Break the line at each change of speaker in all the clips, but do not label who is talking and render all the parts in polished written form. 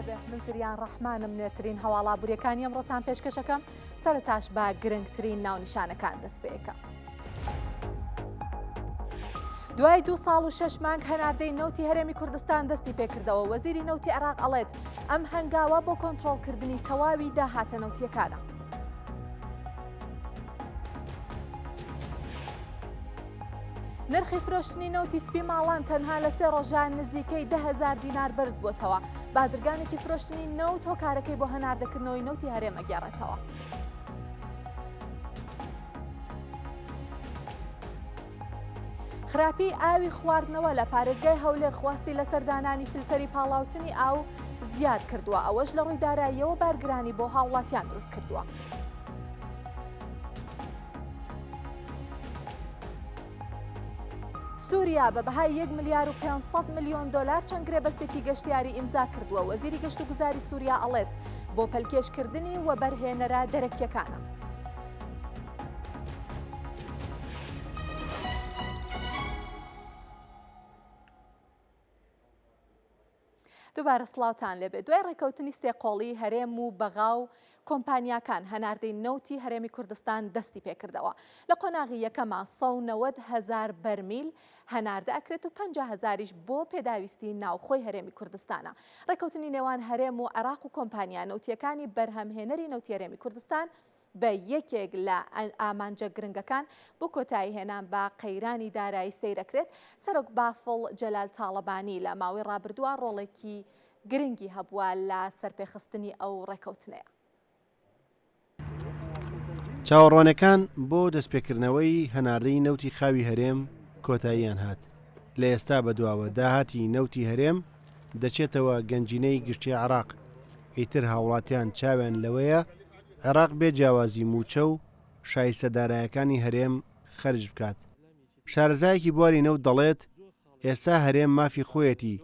لێبێ من زریان ڕەحمانم نوێترین هەواڵ ئابووریەکانی ئەمڕۆتان پێشکەشەکەم سەرەتاش بە گرنگترین ناونیشانەکان دەست پێەکەم. دوای دو ساڵ و شەش مانگ هەناردەی نەوتی هەرێمی کوردستان دەستی پێکردەوە وەزیری نەوتی عێراق ئەڵێت ئەم هەنگاوە بۆ کۆنترۆڵکردنی تەواوی داهاتە نەوتیەکانە. نرخی فرۆشتنی نەوتی سپی ماڵان تەنها لە سێ ڕۆژدا نزیکەی 10هزار دینار بەرز بووەتەوە. بازرگانێکی فرۆشتنی نەوت هۆکارەکەی بۆ هەناردەکردنەوەی نەوتی هەرێم ئەگێڕێتەوە. خراپی ئاوی خواردنەوە لە پارێزگای هەولێر خواستی لەسەر دانانی فلتەری پاڵاوتنی ئاو زیاد کردووە، ئەوەش لە ڕووی داراییەوە بارگرانی بۆ هاوڵاتیان دروست کردووە. سووریا بە بەهای 1 ملیار و 500 ملیۆن دۆلار چەند گرێبەستێکی گەشتیاری ئیمزا کردووە وەزیری گەشتوگوزاری سووریا ئەڵێت بۆ پەلکێشکردنی وەبەرهێنەرە دەرەکیەکانە. دووبارە سڵاوتان لێبێت دوای ڕێکەوتنی سێقۆڵی هەرێم و بەغا و کۆمپانیاکان هەناردەی نەوتی هەرێمی کوردستان دەستی پێکردەوە لە قۆناغی یەکەما 190 هزار بەرمیل هەناردە ئەکرێت و 50 هزاریش بۆ پێداویستی ناوخۆی هەرێمی کوردستانە ڕێکەوتنی نێوان هەرێم و عێراق و کۆمپانیا نەوتیەکانی بەرهەمهێنەری نەوتی هەرێمی کوردستان بە یەکێک لە ئامانجە گرنگەکان بۆ کۆتاییهێنان بە قەیرانی دارایی سەیرەکرێت، سەرۆک بافڵ جەلال تاڵەبانی لە ماوەی ڕابردووە ڕۆڵێکی گرنگی هەبووە لە سەرپێخستنی ئەو ڕێکەوتنەیە.
چاوەڕوانیەکان بۆ دەستپێکردنەوەی هەناردەی نەوتی خاوی هەرێم کۆتاییان هات، لە ئێستا بەدواوە داهاتی نەوتی هەرێم دەچێتەوە گەنجینەی گشتی عێراق، ئیتر هاوڵاتیان چاویان لەوەیە عێراق بێ جیاوازی مووچە و شایستە دارایەکانی هەرێم خەرج بکات. شارەزایەکی بواری نەوت دەڵێت، ئێستا هەرێم مافی خۆیەتی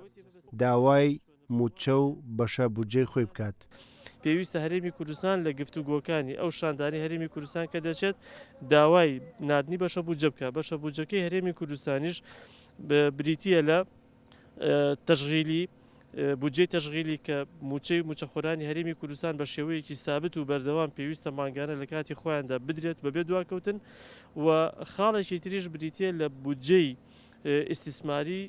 داوای مووچە و بەشە بودجەی خۆی بکات.
پێویستە هەرێمی کوردستان لە گفتوگۆکانی ئەو شاندانەی هەرێمی کوردستان کە دەچێت داوای ناردنی بەشە بودجە بکات، بەشە بودجەکەی هەرێمی کوردستانیش بریتییە لە تەشغیلی، بودجەی تەشغیلی کە مووچەی مووچەخۆرانی هەرێمی کوردستان بە شێوەیەکی سابت و بەردەوام پێویستە مانگانە لە کاتی خۆیاندا بدرێت بەبێ دواکەوتن و خاڵێکی تریش بریتییە لە بودجەی ئیستیسماری.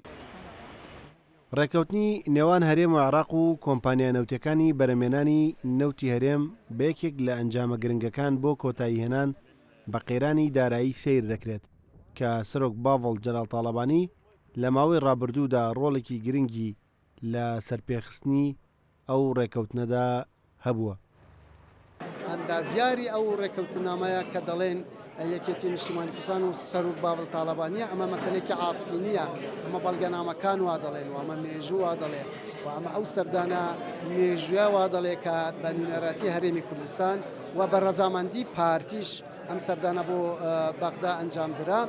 ڕێککەوتنی نێوان هەرێم و عێراق و کۆمپانیا نەوتیەکانی بەرهەمێنانی نەوتی هەرێم بە یەکێک لە ئەنجامە گرنگەکان بۆ کۆتاییهێنان بە قەیرانی دارایی سەیر دەکرێت کە سەرۆک باڤڵ جەلال تاڵەبانی لە ماوەی ڕابردوودا ڕۆڵێکی گرنگی لە سەرپێخستنی ئەو ڕێکەوتنەدا هەبووە.
ئەندازیاری ئەو ڕێکەوتنامەیە کە دەڵێن یەکێتی نیشتیمانی کوردستان و سەرۆک باڤڵ تاڵەبانییە، ئەمە مەسەلەیەکی عاتفی نییە، ئەمە بەڵگەنامەکان وا دەڵێن و ئەمە مێژوو وا دەڵێ و ئەمە ئەو سەردانە مێژوویە وا دەڵێ کە بە نوێنەرایەتی هەرێمی کوردستان و بە ڕەزامەندی پارتیش ئەم سەردانە بۆ بەغدا ئەنجامدرا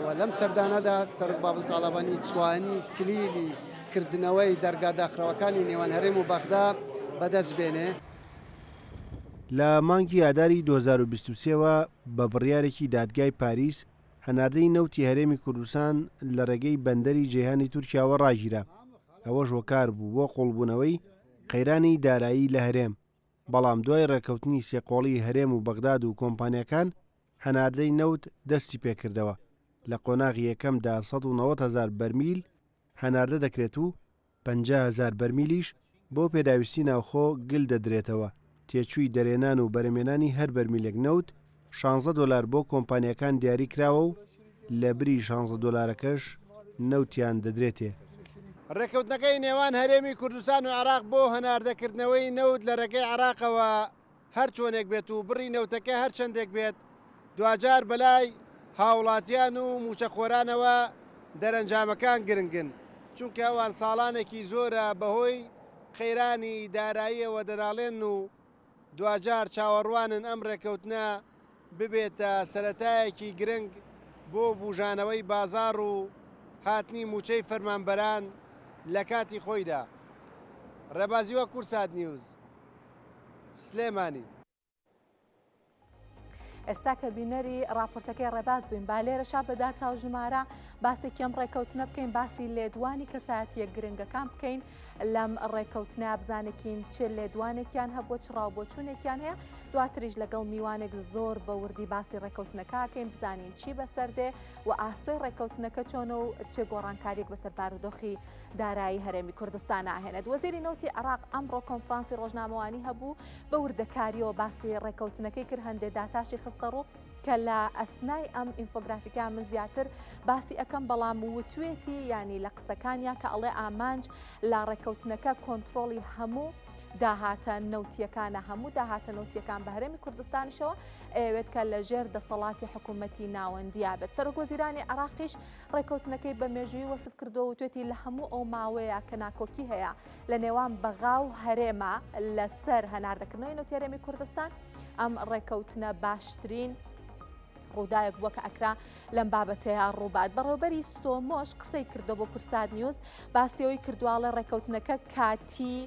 و لەم سەردانەدا سەرۆک باڤڵ تاڵەبانی توانی کلیلی کردنەوەی دەرگا داخراوەکانی نێوان هەرێم و بەغدا بەدەست بێنێ.
لە مانگی ئاداری 2023 وە بە بڕیارێکی دادگای پاریس هەناردەی نەوتی هەرێمی کوردستان لە ڕێگەی بەندەری جەیهانی تورکیاوە ڕاگیرا، ئەوەش هۆکار بوو بۆ قوڵبوونەوەی قەیرانی دارایی لە هەرێم. بەڵام دوای ڕێککەوتنی سێقۆڵی هەرێم و بەغداد و کۆمپانیاکان هەناردەی نەوت دەستی پێکردەوە، لە قۆناغی یەکەمدا 190 هەزار بەرمیل هەناردە دەکرێت و 50 هەزار بەرمیلیش بۆ پێداویستی ناوخۆ گل دەدرێتەوە، تێچووی دەرێنان و بەرهەمێنانی هەر بەرمیلێک نەوت شانزە دۆلار بۆ کۆمپانیاکان دیاری کراوە و لە بری شانزە دۆلارەکەش نەوتیان دەدرێتێ. ڕێککەوتنەکەی نێوان هەرێمی کوردستان و عێراق بۆ هەناردەکردنەوەی نەوت لە ڕێگەی عێراقەوە هەر چۆنێک بێت و بڕی نەوتەکە هەر چەندێک بێت دواجار بەلای هاوڵاتیان و مووچەخۆرانەوە دەرەنجامەکان گرنگن، چونکە ئەوان ساڵانێکی زۆرە بەهۆی قەیرانی داراییەوە دەناڵێنن و دواجار چاوەڕوانن ئەم ڕێککەوتنە ببێتە سەرەتایەکی گرنگ بۆ بوژانەوەی بازاڕ و هاتنی مووچەی فەرمانبەران لە کاتی خۆیدا. ڕێباز هیوا کوردسات نیوز، سلێمانی.
ئێستا کە بینەری ڕاپۆرتەکەی ڕێباز بووین با لێرەشا بە داتا و ژمارە باسێکی ئەم ڕێکەوتنە بکەین باسی لێدوانی کەسایەتیە گرنگەکان بکەین لەم ڕێکەوتنە بزانێکین چ لێدوانێکیان هەبووە چ ڕاوبۆچوونێکیان هەیە دواتریش لەگەڵ میوانێک زۆر بە وردی باسی ڕێکەوتنەکەکەین بزانین چی بەسەر دێ و ئاسۆی ڕێکەوتنەکە چۆنە و چ گۆڕانکاریەک بەسەر بارودۆخی دارایی هەرێمی کوردستان ئاهێنێت. وەزیری نەوتی عێراق ئەمڕۆ کۆنفرانسی ڕۆژنامەوانی هەبوو، بە وردەکارییەوە باسی ڕێککەوتنەکەی کرد، هەندێ داتاشی خستەڕوو کە لە ئەسنای ئەم ئینفۆگرافیکە من زیاتر باسی ئەکەم، بەڵام وتوێتی یانی لە قسەکانیا کە ئەڵێ ئامانج لە ڕێککەوتنەکە کۆنترۆڵی هەموو داهاتە نەوتییەکانە، هەموو داهاتە نەوتییەکان بە هەرێمی کوردستانیشەوە ئەیەوێت کە لە ژێر دەسەڵاتی حکوومەتی ناوەندیا بێت. سەرۆکوەزیرانی عێراقیش ڕێککەوتنەکەی بە مێژوویی وەسف کردووە وتوێتی لە هەموو ئەو ماوەیە کە ناکۆکی هەیە لە نێوان بەغا و هەرێمە لەسەر هەناردەکردنەوەی نەوتی هەرێمی کوردستان ئەم ڕێککەوتنە باشترین ڕووداوێک بووە کە ئەکرا لەم بابەتەیە ڕووبات. بەڕێوبەری سۆمۆش قسەی کردو بۆ کورسات نیوز باسیەوەی کردواڵێ ڕێککەوتنەکە کاتی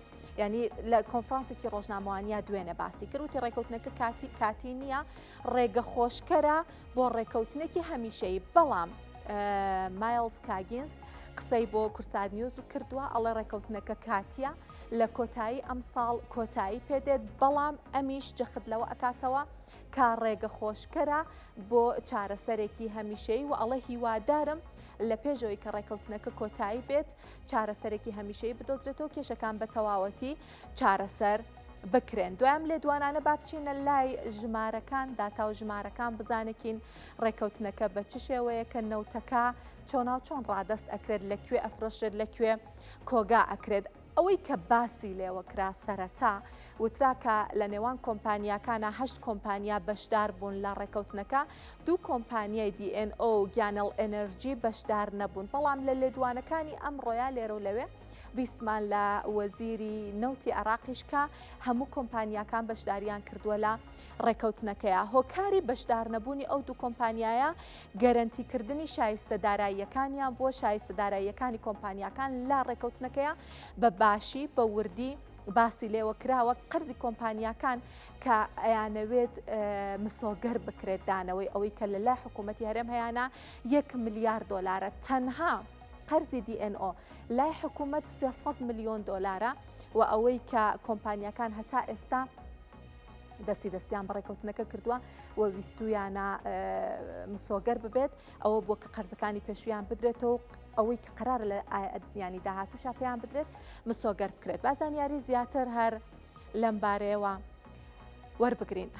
ینی لە کۆنفرانسێکی ڕۆژنامەوانیا دوێنێ باسی کرد وتی ڕێککەوتنەکە کاتی کاتی نییە ڕێگە خۆشکەرە بۆ ڕێکەوتنێکی هەمیشەیی، بەڵام مایڵز کاگینز قسەی بۆ کورسات نیوز کردووە ئەڵێ ڕێکەوتنەکە کاتیە لە کۆتایی ئەمساڵ کۆتایی پێدێت بەڵام ئەمیش جەخت لەوە ئەکاتەوە کە ڕێگە خۆشکەرە بۆ چارەسەرێکی هەمیشەیی و ئەڵێ هیوادارم لە پێشەوەی کە ڕێکەوتنەکە کۆتایی بێت چارەسەرێکی هەمیشەیی بدۆزرێتەوە کێشەکان بە تەواوەتی چارەسەر بکرێن. دوای ئەم لێدوانانە با بچینە لای ژمارەکان، داتا و ژمارەکان بزانێکین ڕێکەوتنەکە بە چ شێوەیەکە، نەوتەکە چۆناو چۆن ڕادەست ئەکرێت، لە کوێ ئەفرۆشرێت، لە کوێ کۆگا ئەکرێت. ئەوەی کە باسی لێوە کرا سەرەتا وترا کە لە نێوان کۆمپانیاکانە هەشت کۆمپانیا بەشدار بوون لە ڕێکەوتنەکە، دوو کۆمپانیای دی ئێن ئۆ و گیانێڵ ئێنێرجی بەشدار نەبوون، بەڵام لە لێدوانەکانی ئەمڕۆیا لێرە و لەوێ بیستمان لە وەزیری نەوتی عێراقیش کە هەموو کۆمپانیاکان بەشداریان کردووە لە ڕێکەوتنەکەیا. هۆکاری بەشدارنەبوونی ئەو دوو کۆمپانیایە گەرەنتیکردنی شایستە داراییەکانیان بووە، شایستە داراییەکانی کۆمپانیاکان لە ڕێکەوتنەکەیا بە باشی بە وردی باسی لێوە کراوە، قەرزی کۆمپانیاکان کە ئەیانەوێت مسۆگەر بکرێت دانەوەی ئەوەی کە لە لای حکوومەتی هەرێم هەیانە یەک ملیار دۆلارە تەنها قەرزی DNO لای حکوومەت 300 ملیۆن دۆلارە و ئەوەی کە کۆمپانیاکان هەتا ئێستا دەستی دەستیان بەڕێکەوتنەکە کردووە و ویستویانە مسۆگەر ببێت ئەوە بووە کە قەرزەکانی پێشویان بدرێتەوە ئەوەی کە قرار لە ینی داهاتوشا پێیان بدرێت مسۆگەر بکرێت با زانیاری زیاتر هەر لەم بارەیەوە وەربگرین.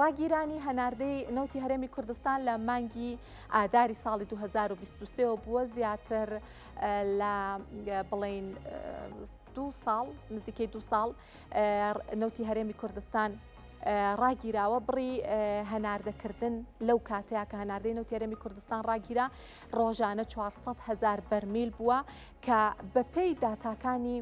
ڕاگیرانی هەناردەی نەوتی هەرێمی کوردستان لە مانگی ئاداری ساڵی 2023 بووە زیاتر لە بڵین دو ساڵ نزیکەی دو ساڵ نەوتی هەرێمی کوردستان ڕاگیراوە بڕی هەناردەکردن لەو کاتەیە کە هەناردەی نەوتی هەرێمی کوردستان ڕاگیرا ڕۆژانە 400 هزار بەرمیل بووە کە بەپێی داتاکانی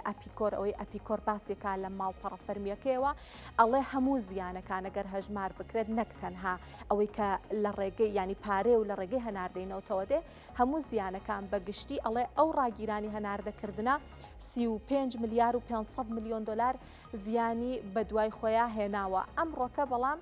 ئەپیکۆر ئەوەی ئەپیکۆر باسێکا لە ماڵپەڕە فەرمیەکەیەوە ئەڵێ هەموو زیانەکان ئەگەر هەژمار بکرێت نەک تەنها ئەوەی کە لە ڕێگەی ینی پارێ و لە ڕێگەی هەناردەی نەوتەوە دێ هەموو زیانەکان بە گشتی ئەڵێ ئەو ڕاگیرانی هەناردەکردنە 35 ملیار و 500 میلیۆن دلار زیانی بەدوای خۆیان هێناوە ئەمڕۆکە بەڵام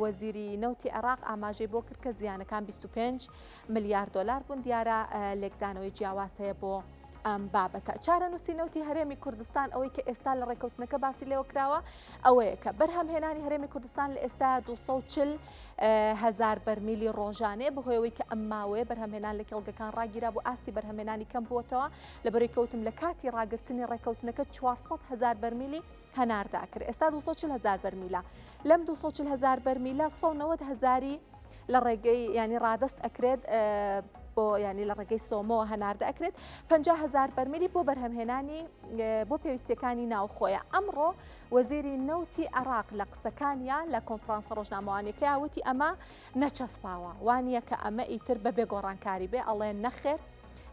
وەزیری نەوتی عێراق ئاماژەی بۆ کرد کە زیانەکان 25 ملیار دلار بوون دیارە لێکدانەوەی جیاواز هەیە بۆ ئەم بابەتە. چارەنووسی نەوتی هەرێمی کوردستان ئەوەی کە ئێستا لە ڕێککەوتنەکە باسی لێوە کراوە ئەوەیە کە بەرهەمهێنانی هەرێمی کوردستان لە ئێستا 240 هزار بەرمیلی ڕۆژانەیە بەهۆی ئەوەی کە ئەم ماوەیە بەرهەمهێنان لە کێڵگەکان ڕاگیرا بۆ ئاستی بەرهەمهێنانی کەم بووەتەوە لەبەرەی کەوتم لە کاتی ڕاگرتنی ڕێککەوتنەکە 400 هزار بەرمیلی هەناردە کرد ئێستا 240 هزار بەرمیلە لەم 240 هزار بەرمیلە 190 هزاری لە ڕێگەی ینی ڕادەست ئەکرێت بۆ ینی لە ڕێگەی سۆمەوە هەناردە ئەکرێت 50 هزار بەرمیلی بۆ بەرهەمهێنانی بۆ پێویستیەکانی ناوخۆیە ئەمڕۆ وەزیری نەوتی عراق لە قسەکانیا لە کۆنفرانسە ڕۆژنامەوانیەکەیا وتی ئەمە نەچەسپاوە وانە کە ئەمە ئیتر بەبێ گۆڕانکاری بێ ئەڵێ نەخێر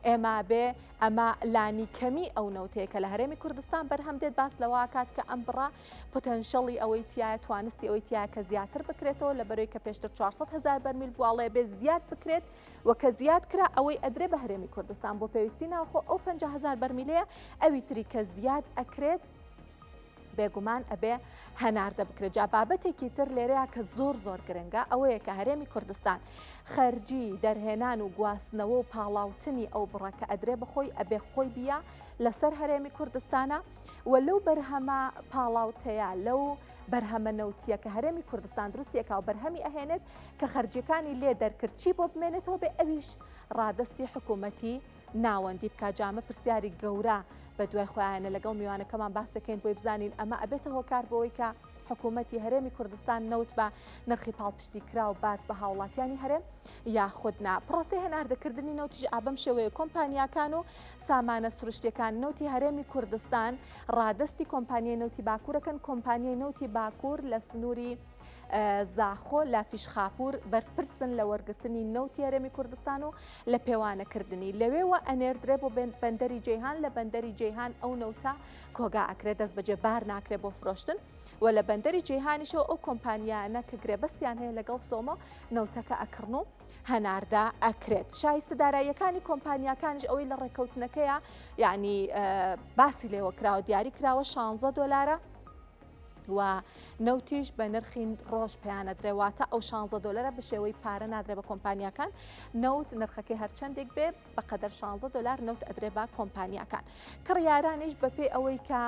ئێمە بێ ئەمە لانیکەمی ئەو نەوتەیە کە لە هەرێمی کوردستان بەرهەم دێت باس لەوە کات کە ئەم بڕە پتەنشەڵی ئەوەی تایە توانستی ئەوەی تایە کە زیاتر بکرێتەوە لە بەرەی کە پێشتر 400 هزار بەرمیل بواڵێ بێ زیاد بکرێت و کە زیاد کرا ئەوەی ئەدرێ بە هەرێمی کوردستان بۆ پێویستی ناوخۆ ئەو 50 هزار بەرمیلەیە ئەوی تری کە زیاد ئەکرێت. بێگومان ئەبێ هەناردە بکرێت. جا بابەتێکی تر لێرەیە کە زۆر زۆر گرنگە ئەوەیە کە هەرێمی کوردستان خەرجی دەرهێنان و گواستنەوە و پاڵاوتنی ئەو بڕە کە ئەدرێ بەخۆی ئەبێ خۆی بیە لەسەر هەرێمی کوردستانە و لەو بەرهەمە پاڵاوتەیە لەو بەرهەمە نەوتیە کە هەرێمی کوردستان دروستیەکە و بەرهەمی ئەهێنێت کە خەرجیەکانی لێ دەرکرد چی بۆ بمێنێتەوە بێ ئەویش ڕادەستی حکوومەتی ناوەندی بکات جا ئەمە پرسیاری گەورە بە دوای خۆیانە لەگەڵ میوانەکەمان باس دەکەین بۆی بزانین ئەمە ئەبێتە هۆکار بۆەوەی کە حکوومەتی هەرێمی کوردستان نەوت بە نرخی پاڵپشتی کراو بات بە هاوڵاتیانی هەرێم یاخود نا پرۆسی هەناردەکردنی نەوتیش ئابەم شێوەیە کۆمپانیاکان و سامانە سروشتەکان نەوتی هەرێمی کوردستان ڕادستی کۆمپانیای نەوتی باکوورەکەن کۆمپانیای نەوتی باکوور لە سنووری زاخۆ لە فیشخاپوور بەرپرسن لە وەرگرتنی نەوتی هەرێمی کوردستان و لە پێوانەکردنی لەوێوە ئەنێردرێ بۆ بەندەری جەیهان لە بەندەری جەیهان ئەو نەوتە کۆگا ئەکرێت دەست بەجێ بار ناکرێت بۆ فرۆشتن و لە بەندەری جەیهانیشەوە ئەو کۆمپانیانە کە گرێبەستیان هەیە لەگەڵ سۆمۆ نەوتەکە ئەکڕن و هەناردە ئەکرێت شایستە داراییەکانی کۆمپانیاکانیش ئەوەی لە ڕێککەوتنەکەیە یعنی باسی لێوە کراوە دیاری کراوە 16 دۆلارە و نەوتیش بە نرخی ڕۆژ پێیانەدرێ واتە ئەو 16 دۆلارە بە شێوەی پارە نادرێ بە کۆمپانیاکان نەوت نرخەکەی هەرچەندێک بێ بەقەدەر 16 دۆلار نەوت ئەدرێ بە کۆمپانیاکان کڕیارانیش بەپێی ئەوەی کە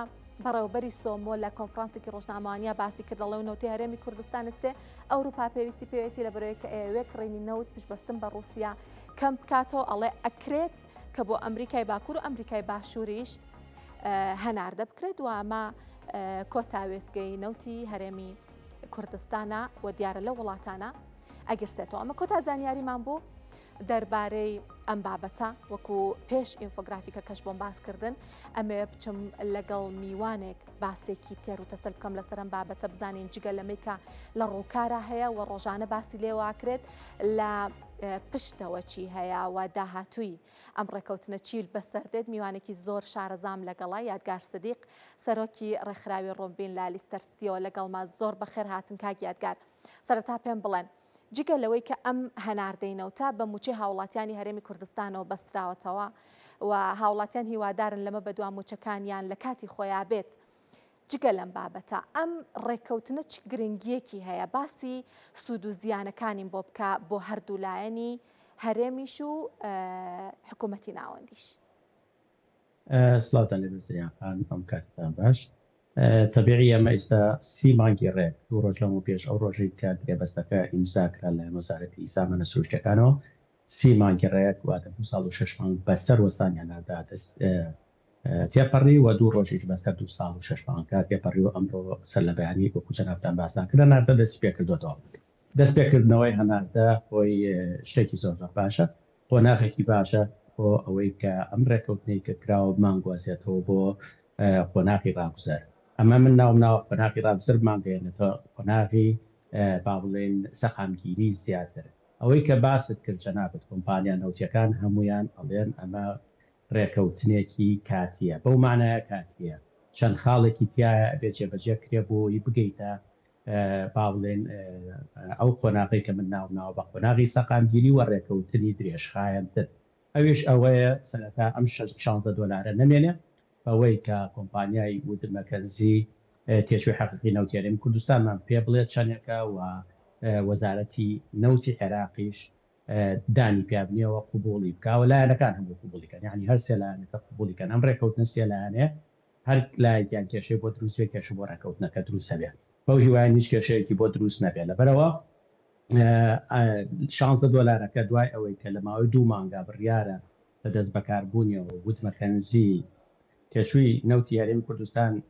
بەڕێوبەری سۆمۆ لە کۆنفرانسێکی ڕۆژنامەوانیا باسی کرد دەڵێ و نەوتی هەرێمی کوردستان استێ ئەوروپا پێویستی پێوێتی لە بەرەوەی کە ئەیەوێ کڕینی نەوت پشتبەستن بە ڕووسیا کەم بکاتەوە ئەڵێ ئەکرێت کە بۆ ئەمریکای باکوور و ئەمریکای باشووریش هەناردە بکرێت و ئەمە کۆتا وێستگەی نەوتی هەرێمی کوردستانە و دیارە لە وڵاتانە ئەگرسێتەوە ئەمە کۆتا زانیاریمان بوو دەربارەی ئەم بابەتە وەکو پێش ئینفۆگرافیکە کەش بۆم باسکردن ئەمەوێ بچم لەگەڵ میوانێک باسێکی تێر و تەسەل بکەم لەسەر ئەم بابەتە بزانین جگە لەمەی کە لە ڕووکارە هەیە و ڕۆژانە باسی لێواکرێت لە پشتەوە چی هەیە و داهاتووی ئەم ڕێکەوتنە چی بەسەر دێت میوانێکی زۆر شارەزام لەگەڵە یادگار سدیق سەرۆکی ڕێکخراوی ڕۆمبین لە لیستەر ستیەوە لەگەڵما زۆر بەخێر هاتن کاک یادگار سەرەتا پێم بڵێن جگە لەوەی کە ئەم هەناردەی نەوتە بە موچەی هاوڵاتیانی هەرێمی کوردستانەوە بەستراوەتەوە و هاوڵاتیان هیوادارن لەمە بەدوا موچەکانیان لە کاتی خۆیا بێت جگە لەم بابەتە ئەم ڕێککەوتنە چ گرنگییەکی هەیە؟ باسی سوود و زیانەکانیم بۆ بکە بۆ هەردوو لایەنی هەرێمیش و حکوومەتی ناوەندیش.
سڵاوتان لێبێت زریان خان ئەم کاتەتان باش. تەبیعی ئەمە ئیستا سی مانگی ڕێک دوو ڕۆژ لەمەو پێش ئەو ڕۆژەی کە گرێبەستەکە ئیمزا کرا لەلایەن وەزارەتی سامانە سروشتیەکانەوە سی مانگی ڕێک واتە دوو ساڵ و شەش مانگ بەسەر وەستانی هەناردە دەست تێپەڕی و دوو ڕۆژیش بەسەر دوو ساڵ و شەش مانگەکە تێپەڕی و ئەمڕۆ سەرلەبەیانی وەکو جەنابتان باسان کرد هەناردە دەستی پێکردۆتەوە. دەست پێکردنەوەی هەناردە خۆی شتێکی زۆر زۆر باشە، قۆناغێکی باشە بۆ ئەوەی کە ئەم ڕێکەوتنەی کە کراوە بمانگوازێتەوە بۆ قۆناغی ڕاگوزەر. ئەمە من ناوم ناوە قۆناغی ڕاگوزەر بمانگەیەنێتەوە قۆناغی با بڵێین سەقامگیری زیاتر. ئەوەی کە باست کرد جەنابت کۆمپانیا نەوتیەکان هەموویان ئەڵێن ئەمە ڕێکەوتنێکی کاتیە بەو مانایە کاتیە چەند خاڵێکی تیایە ئەبێ جێبەجێ کرێ بۆی بگەیتە با بڵێین ئەو قۆناغەی کە من ناوم ناوە بە قۆناغی سەقامگیری و ڕێکەوتنی درێژخایەنتر ئەویش ئەوەیە سەرەتا ئەم شانزە دۆلارە نەمێنێ بەوەی کە کۆمپانیای وودر مەکەنزی تێچووی حەقیقی نەوتی هەرێمی کوردستانمان پێ بڵێت چەندێکە و وەزارەتی نەوتی عێراقیش دانی پیا بنێەوە قبوڵی بکا و لایەنەکان هەمووی قبوڵی کەن یانی هەر سێ لایەنەکە قبوڵی کەن ئەم ڕێکەوتنە سێ لایەنەیە هەر لایەکیان کێشەی بۆ دروست بێ کێشە بۆ ڕێکەوتنەکە دروست هەبێ بەو هیوایەن هیچ کێشەیەکی بۆ دروست نەبێ لەبەرەوە شانزە دۆلارەکە دوای ئەوەی کە لە ماوەی دوو مانگا بڕیارە بە دەست بەکاربوونیەوە وت مەکەنزی تێچووی نەوتی هەرێمی کوردستانی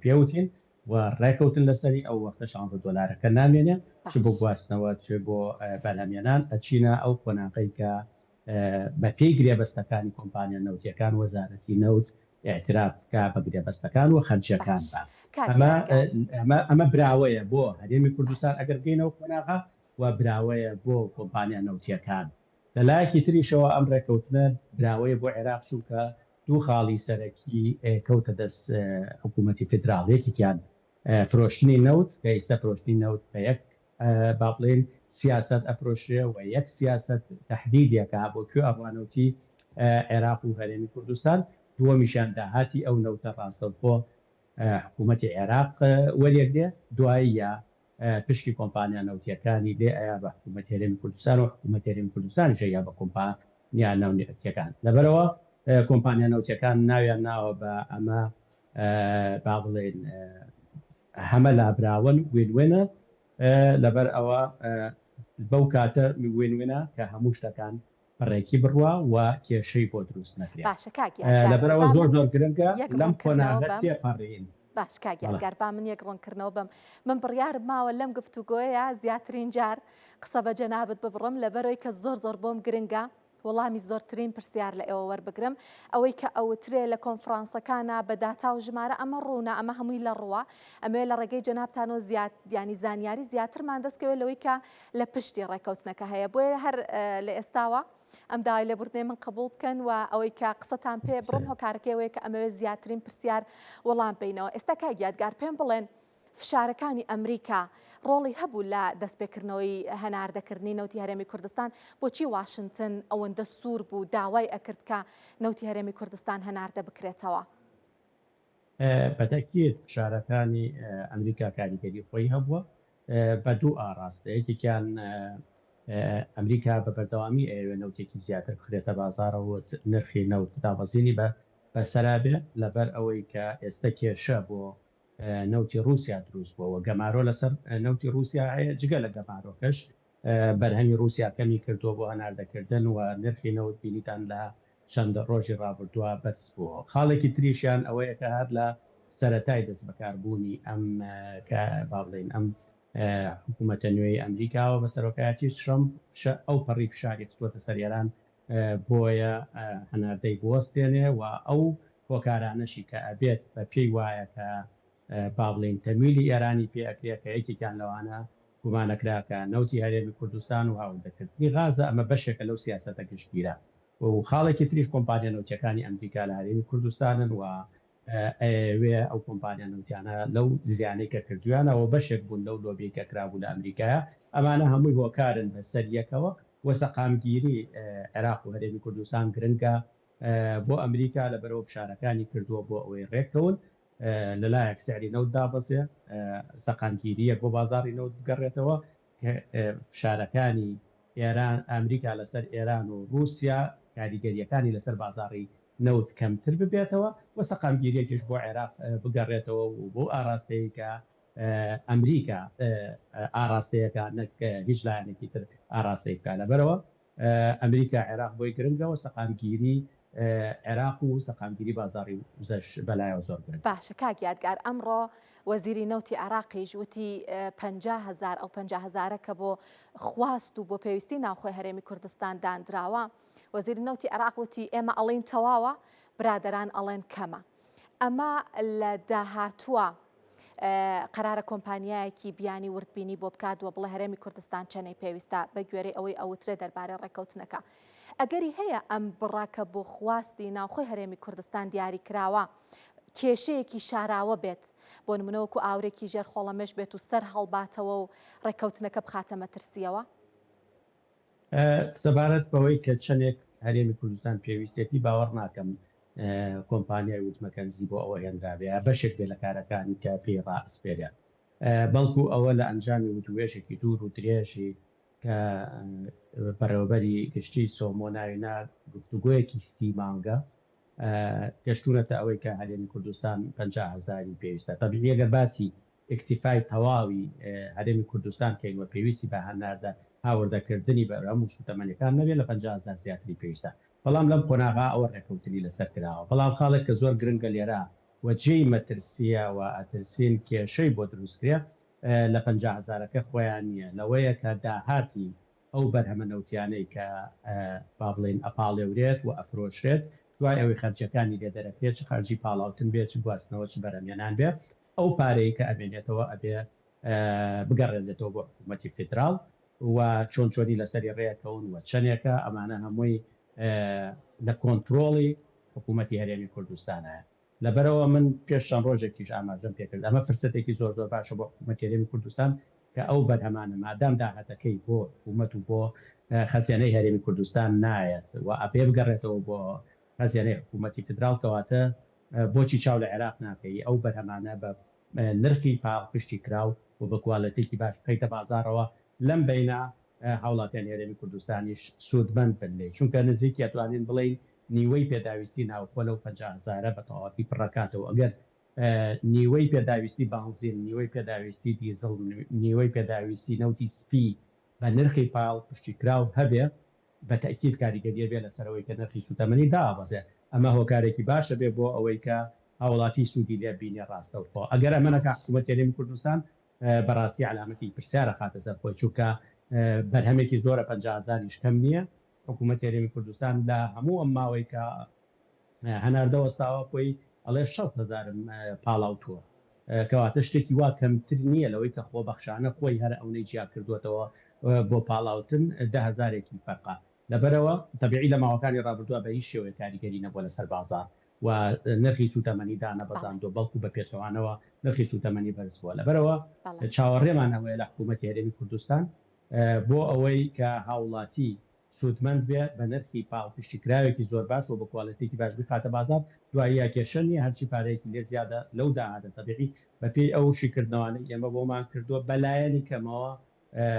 پێوتین و ڕێکەوتن لەسەری ئەو وەختە شانزە دۆلارەکە نامێنێ چ بۆ
باش.
گواستنەوە چ بۆ بەرهەمێنان ئەچینە ئەو قۆناغەی کە بە پێی گرێبەستەکانی کۆمپانیا نەوتیەکان وەزارەتی نەوت ئیعتراف بکا بە گرێبەستەکان و خەرجیەکان
باش
با
کاک
ئەمە
یادگار.
ئەمە ئەمە براوەیە بۆ هەرێمی کوردستان
باش.
ئەگەر بگەینە ئەو قۆناغە و براوەیە بۆ کۆمپانیا نەوتیەکان لە لایەکی تریشەوە ئەم ڕێکەوتنە براوەیە بۆ عێراق چونکە دوو خاڵی سەرەکی کەوتە دەست حکوومەتی فیدراڵ، یەکێکیان فرۆشتنی نەوت کە ئیستا فرۆشتنی نەوت بە یەک با بڵێین سیاسەت ئەفرۆشرێ و یەک سیاسەت تەحدیدیەکا بۆ کوێ ئەڕوا نەوتی عێراق و هەرێمی کوردستان، دووەمیشیان داهاتی ئەو نەوتە ڕاستەوخۆ. حکوومەتی عێراق وەریەگرێ دواییە پشکی کۆمپانیا نەوتییەکانی لێ ئەیا بە حکوومەتی هەرێمی کوردستان و حکوومەتی هەرێمی کوردستانیش ئەیا بە کۆمپانیا نەوتییەکان. لەبەرئەوە کۆمپانیا نەوتییەکان ناویان ناوە بە ئەمە با بڵێین هەمە لابراوەن وین وینە لەبەر ئەوە بەو کاتە وین وینە کە هەموو شتەکان بەڕێکی بڕوا و کێشەی بۆ دروست نەکرێ.
باشە کاک یادگار
لەبەرئەوە
با
زۆر
من
زۆر گرنگە
یەک
لەم
ڕوونکردنەوە
قۆناغە
بەم.
تێپەڕین.
باش کاک
بەڵێ.
یادگار با من یەک ڕوونکردنەوە بەم. من بڕیارم ماوە لەم گفتوگۆیە زیاترین جار قسە بە جەنابت ببڕم لەبەرئەوەی کە زۆر زۆر بۆم گرنگە وەڵامی زۆرترین پرسیار لە ئێوە وەربگرم. ئەوەی کە ئەوترێ لە کۆنفرانسەکانا بە داتا و ژمارە ئەمە ڕوونە، ئەمە هەمووی لە ڕووە. ئەمەوێ لە ڕێگەی جەنابتانەوە زیاد یانی زانیاری زیاترمان دەست کەوێت لەوەی کە لە پشتی ڕێکەوتنەکە هەیە. بۆیە هەر لە ئێستاوە ئەم داوای لێبوردنەی من قبوڵ بکەن و ئەوەی کە قسەتان پێ بڕم هۆکارەکەی ئەوەیە کە ئەمەوێت زیاترین پرسیار وەڵام بینەوە. ئێستا کاک یادگار پێم بڵێن فشارەکانی ئەمریکا ڕۆڵی هەبوو لە دەستپێکردنەوەی هەناردەکردنی نەوتی هەرێمی کوردستان، بۆچی واشنتن ئەوەندە سوور بوو داوای ئەکرد کە نەوتی هەرێمی کوردستان هەناردە بکرێتەوە؟
بە تەئکید فشارەکانی ئەمریکا کاریگەری خۆی هەبووە بە دوو ئاڕاستە، یەکێکیان ئەمریکا بە بەردەوامی ئەیەوێ نەوتێکی زیاتر بخرێتە بازاڕەوە و نرخی نەوت دابەزینی بەسەرا بێ لەبەر ئەوەی کە ئێستە کێشە بۆ نەوتی ڕووسیا دروست بووە و گەمارۆ لەسەر نەوتی ڕووسیا هەیە، جگە لە گەمارۆکەش بەرهەمی ڕووسیا کەمی کردووە بۆ هەناردەکردن و نرخی نەوت بینیتان لە چەند ڕۆژی ڕابردووە بەرز بووەوە. خاڵێکی تریشیان ئەوەیە کە هەر لە سەرەتای دەستبەکاربوونی ئەم کە با بڵێین ئەم حکوومەتە نوێی ئەمریکاوە بە سەرۆکایەتی ترەمپ ئەو پەڕی فشاری خستووەتە سەر ئێران بۆیە هەناردەی بوەستێنێ و ئەو هۆکارانەشی کە ئەبێت بە پێی وایە کە با بڵێین تەمویلی ئێرانی پێ ئەکرێ کە یەکێکیان لەوانە گومانەکرا کە نەوتی هەرێمی کوردستان و هاوردەکردنی غازە ئەمە بەشێکە لەو سیاسەتە گشتگیرە و خاڵێکی تریش کۆمپانیا نەوتیەکانی ئەمریکا لە هەرێمی کوردستانن و ئەیەوێ ئەو کۆمپانیا نەوتیانە لەو زیانەی کە کردویانە و بەشێک بوون لەو لۆبیەی کە کرابوو لە ئەمریکایە ئەمانە هەمووی هۆکارن بەسەر یەکەوە و سەقامگیری عێراق و هەرێمی کوردستان گرنگە بۆ ئەمریکا لەبەرئەوە فشارەکانی کردووە بۆ ئەوەی رێککەون لەلایەک سعری نەوت دابەزێ سەقامگیرییەک بۆ بازاڕی نەوت بگەڕێتەوە فشارەکانی ئێران ئەمریکا لەسەر ئێران و ڕووسیا کاریگەرییەکانی لەسەر بازاڕی نەوت کەمتر ببێتەوە و سەقامگیرییەکیش بۆ عێراق بگەڕێتەوە و بەو ئاراستەیەی کە ئەمریکا ئاراستەیەکە نەک هیچ لایەنێکی تر ئاراستەی بکات لەبەرئەوە ئەمریکا عێراق بۆی گرنگە و سەقامگیری عێراق و سەقامگیری بازاڕی وزەش بەلایەوە زۆر گرنگە.
باشە کاک یادگار ئەمڕۆ وەزیری نەوتی عێراقیش وتی 50 هەزار ئەو 50 هەزارە کە بۆ خواست و بۆ پێویستی ناوخۆی هەرێمی کوردستان دانراوە وەزیری نەوتی عێراق وتی ئێمە ئەڵین تەواوە برادەران ئەڵێن کەمە ئەمە لە داهاتووە قەرارە کۆمپانیایەکی بیانی وردبینی بۆ بکات و بڵێ هەرێمی کوردستان چەنەی پێویستە بە گوێرەی ئەوەی ئەوترێ دەربارەی ڕێککەوتنەکە. ئەگەری هەیە ئەم بڕە کە بۆ خواستی ناوخۆی هەرێمی کوردستان دیاری کراوە کێشەیەکی شاراوە بێت بۆ نمونە وەکو ئاورێکی ژێر خۆڵەمێش بێت و سەر هەڵباتەوە و ڕێککەوتنەکە بخاتە مەترسیەوە؟
سەبارەت بەوەی کە چەندێک هەرێمی کوردستان پێویستێتی باوەڕ ناکەم کۆمپانیای وود مەکەنزی بۆ ئەوە هێنرابێ یا بەشێک بێ لە کارەکانی کە پێی ڕائەسپێرێ بەڵکو ئەوە لە ئەنجامی وتووێژێکی دوور و درێژی کە بەڕێوەبەری گشتی سۆمۆ ناوی نا گفتوگۆیەکی سی مانگە گەشتوونەتە ئەوەی کە هەرێمی کوردستان 50 هەزاری پێویستە تەبیعی ئەگەر باسی ئیکتیفای تەواوی هەرێمی کوردستان کەین و پێویستی بە هەناردە هاوردەکردنی بەرهەم و سوتەمەنیەکان نەبێت لە 50 هەزار زیاتری پێویستە بەڵام لەم قۆناغە ئەوە ڕێکەوتنی لەسەر کراوە بەڵام خاڵێک کە زۆر گرنگە لێرە و جێی مەترسیە و ئەترسین کێشەی بۆ دروست کرێ لە 50 هەزارەکە خۆیان نیە لەوەیە کە داهاتی ئەو بەرهەمە نەوتیانەی کە با بڵێین ئەپاڵێورێت و ئەفرۆشرێت دوای ئەوەی خەرجیەکانی لێ دەرەکرێت چ خەرجی پاڵاوتن بێ چ گواستنەوە چ بەرهەمهێنان بێ ئەو پارەی کە ئەمێنێتەوە ئەبێ بگەڕێنرێتەوە بۆ حکوومەتی فیدراڵ و چۆن چۆنی لەسەری ڕێکەون و چەندێکە ئەمانە هەمووی لە کۆنترۆڵی حکوومەتی هەرێمی کوردستانە. لەبەرئەوە من پێش چەند ڕۆژێکیش ئاماژەم پێکرد ئەمە فرسەتێکی زۆر زۆر باشە بۆ حکوومەتی هەرێمی کوردستان کە ئەو بەرهەمانە مادام داهاتەکەی بۆ حکوومەت و بۆ خەزێنەی هەرێمی کوردستان نایەت و ئەبێ بگەڕێتەوە بۆ خەزێنەی حکوومەتی فیدراڵ کەواتە. بۆچی چاو لە عێراق ناکەی ئەو بەرهەمانە بە نرخی پاڵپشتی کراو و بە کوالێتێکی باش بخەیتە بازاڕەوە، لەم بەینە هاوڵاتیانی هەرێمی کوردستانیش سوودمەند بن لێی، چونکە نزیکی ئەتوانین بڵێین نیوەی پێداویستی ناوخۆ لەو 50 هەزارە بە تەواوەتی پڕەکاتەوە، ئەگەر نیوەی پێداویستی بانزین، نیوەی پێداویستی دیزڵ، نیوەی پێداویستی نەوتی سپی بە نرخی پاڵپشتی کراو هەبێ، بە تەئکید کاریگەریە بێ لەسەر ئەوەی کە نرخی سوتەمەنی دابەزێ، ئەمە هۆکارێکی باشە بێ بۆ ئەوەی کە هاوڵاتی سوودی لێ بینێ ڕاستەوخۆ، ئەگەر ئەمە نەکا حکوومەتی هەرێمی کوردستان بەڕاستی عەلامەتی پرسیار ئەخاتە سەر خۆی، چونکە بەرهەمێکی زۆرە 50 هەزاریش کەم نییە، حکوومەتی هەرێمی کوردستان لە هەموو ئەم ماوەی کە هەناردە وەستاوە خۆی ئەڵێ 60 هەزارم پاڵاوتووە، کەواتە شتێکی وا کەمتر نییە لەوەی کە خۆبەخشانە خۆی هەر ئەونەی جیا کردووەتەوە بۆ پاڵاوتن دە هەزارێکی فەرقە. لەبەرئەوە تەبیعی لە ماوەکانی ڕابردووە بە هیچ شێوەیەک کاریگەری نەبووە لەسەر بازاڕ و نرخی سووتەمەنی دانەبەزاندووە، بەڵکو بە پێچەوانەوە نرخی سووتەمەنی بەرز بووە. لەبەرئەوە چاوەڕێمان ئەوەیە لە حکوومەتی هەرێمی کوردستان بۆ ئەوەی کە هاوڵاتی سوودمەند بێ بە نرخی پاڵپشتیکراوێکی زۆر باش و بە کوالێتیەکی باش بیخاتە بازاڕ، دواییە کێشە نییە هەرچی پارەیەکی لێ زیادە لەو داهاتە تەبیعی بە پێی ئەو شیکردنەوانەی ئێمە بۆمان کردووە بە لایەنی کەمەوە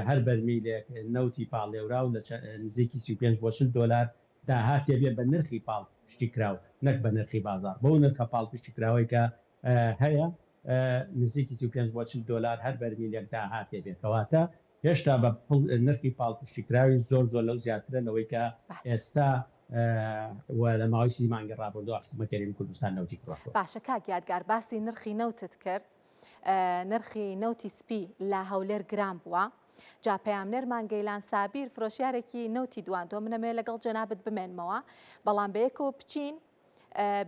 هەر بەرمیلێک نەوتی پاڵێوراو لە نزیکی 35 بۆ 40 دۆلار داهاتێ بێ بە نرخی پاڵپشتیکراو نەک بە نرخی بازاڕ بەو نرخە پاڵپشتیکراوەی کە هەیە نزیکی 35 بۆ 40 دۆلار هەر بەرمیلێک داهاتێ بێ کەواتە هێشتا بە نرخی پاڵپشتیکراویش زۆر زۆر لەو زیاترە لەوەی کە ئێستا و لە ماوەی سی مانگی ڕابردووە حکوومەتی هەرێمی کوردستان نەوتی فرۆشتووە.
باشە کاک یادگار باسی نرخی نەوتت کرد، نرخی نەوتی سپی لە هەولێر گران بووە، جا پەیامنێرمان گەیلان سابیر فرۆشیارێکی نەوتی دواندووە، من ئەمەوێ لەگەڵ جەنابت بمێنمەوە، بەڵام بەیەکەوە بچین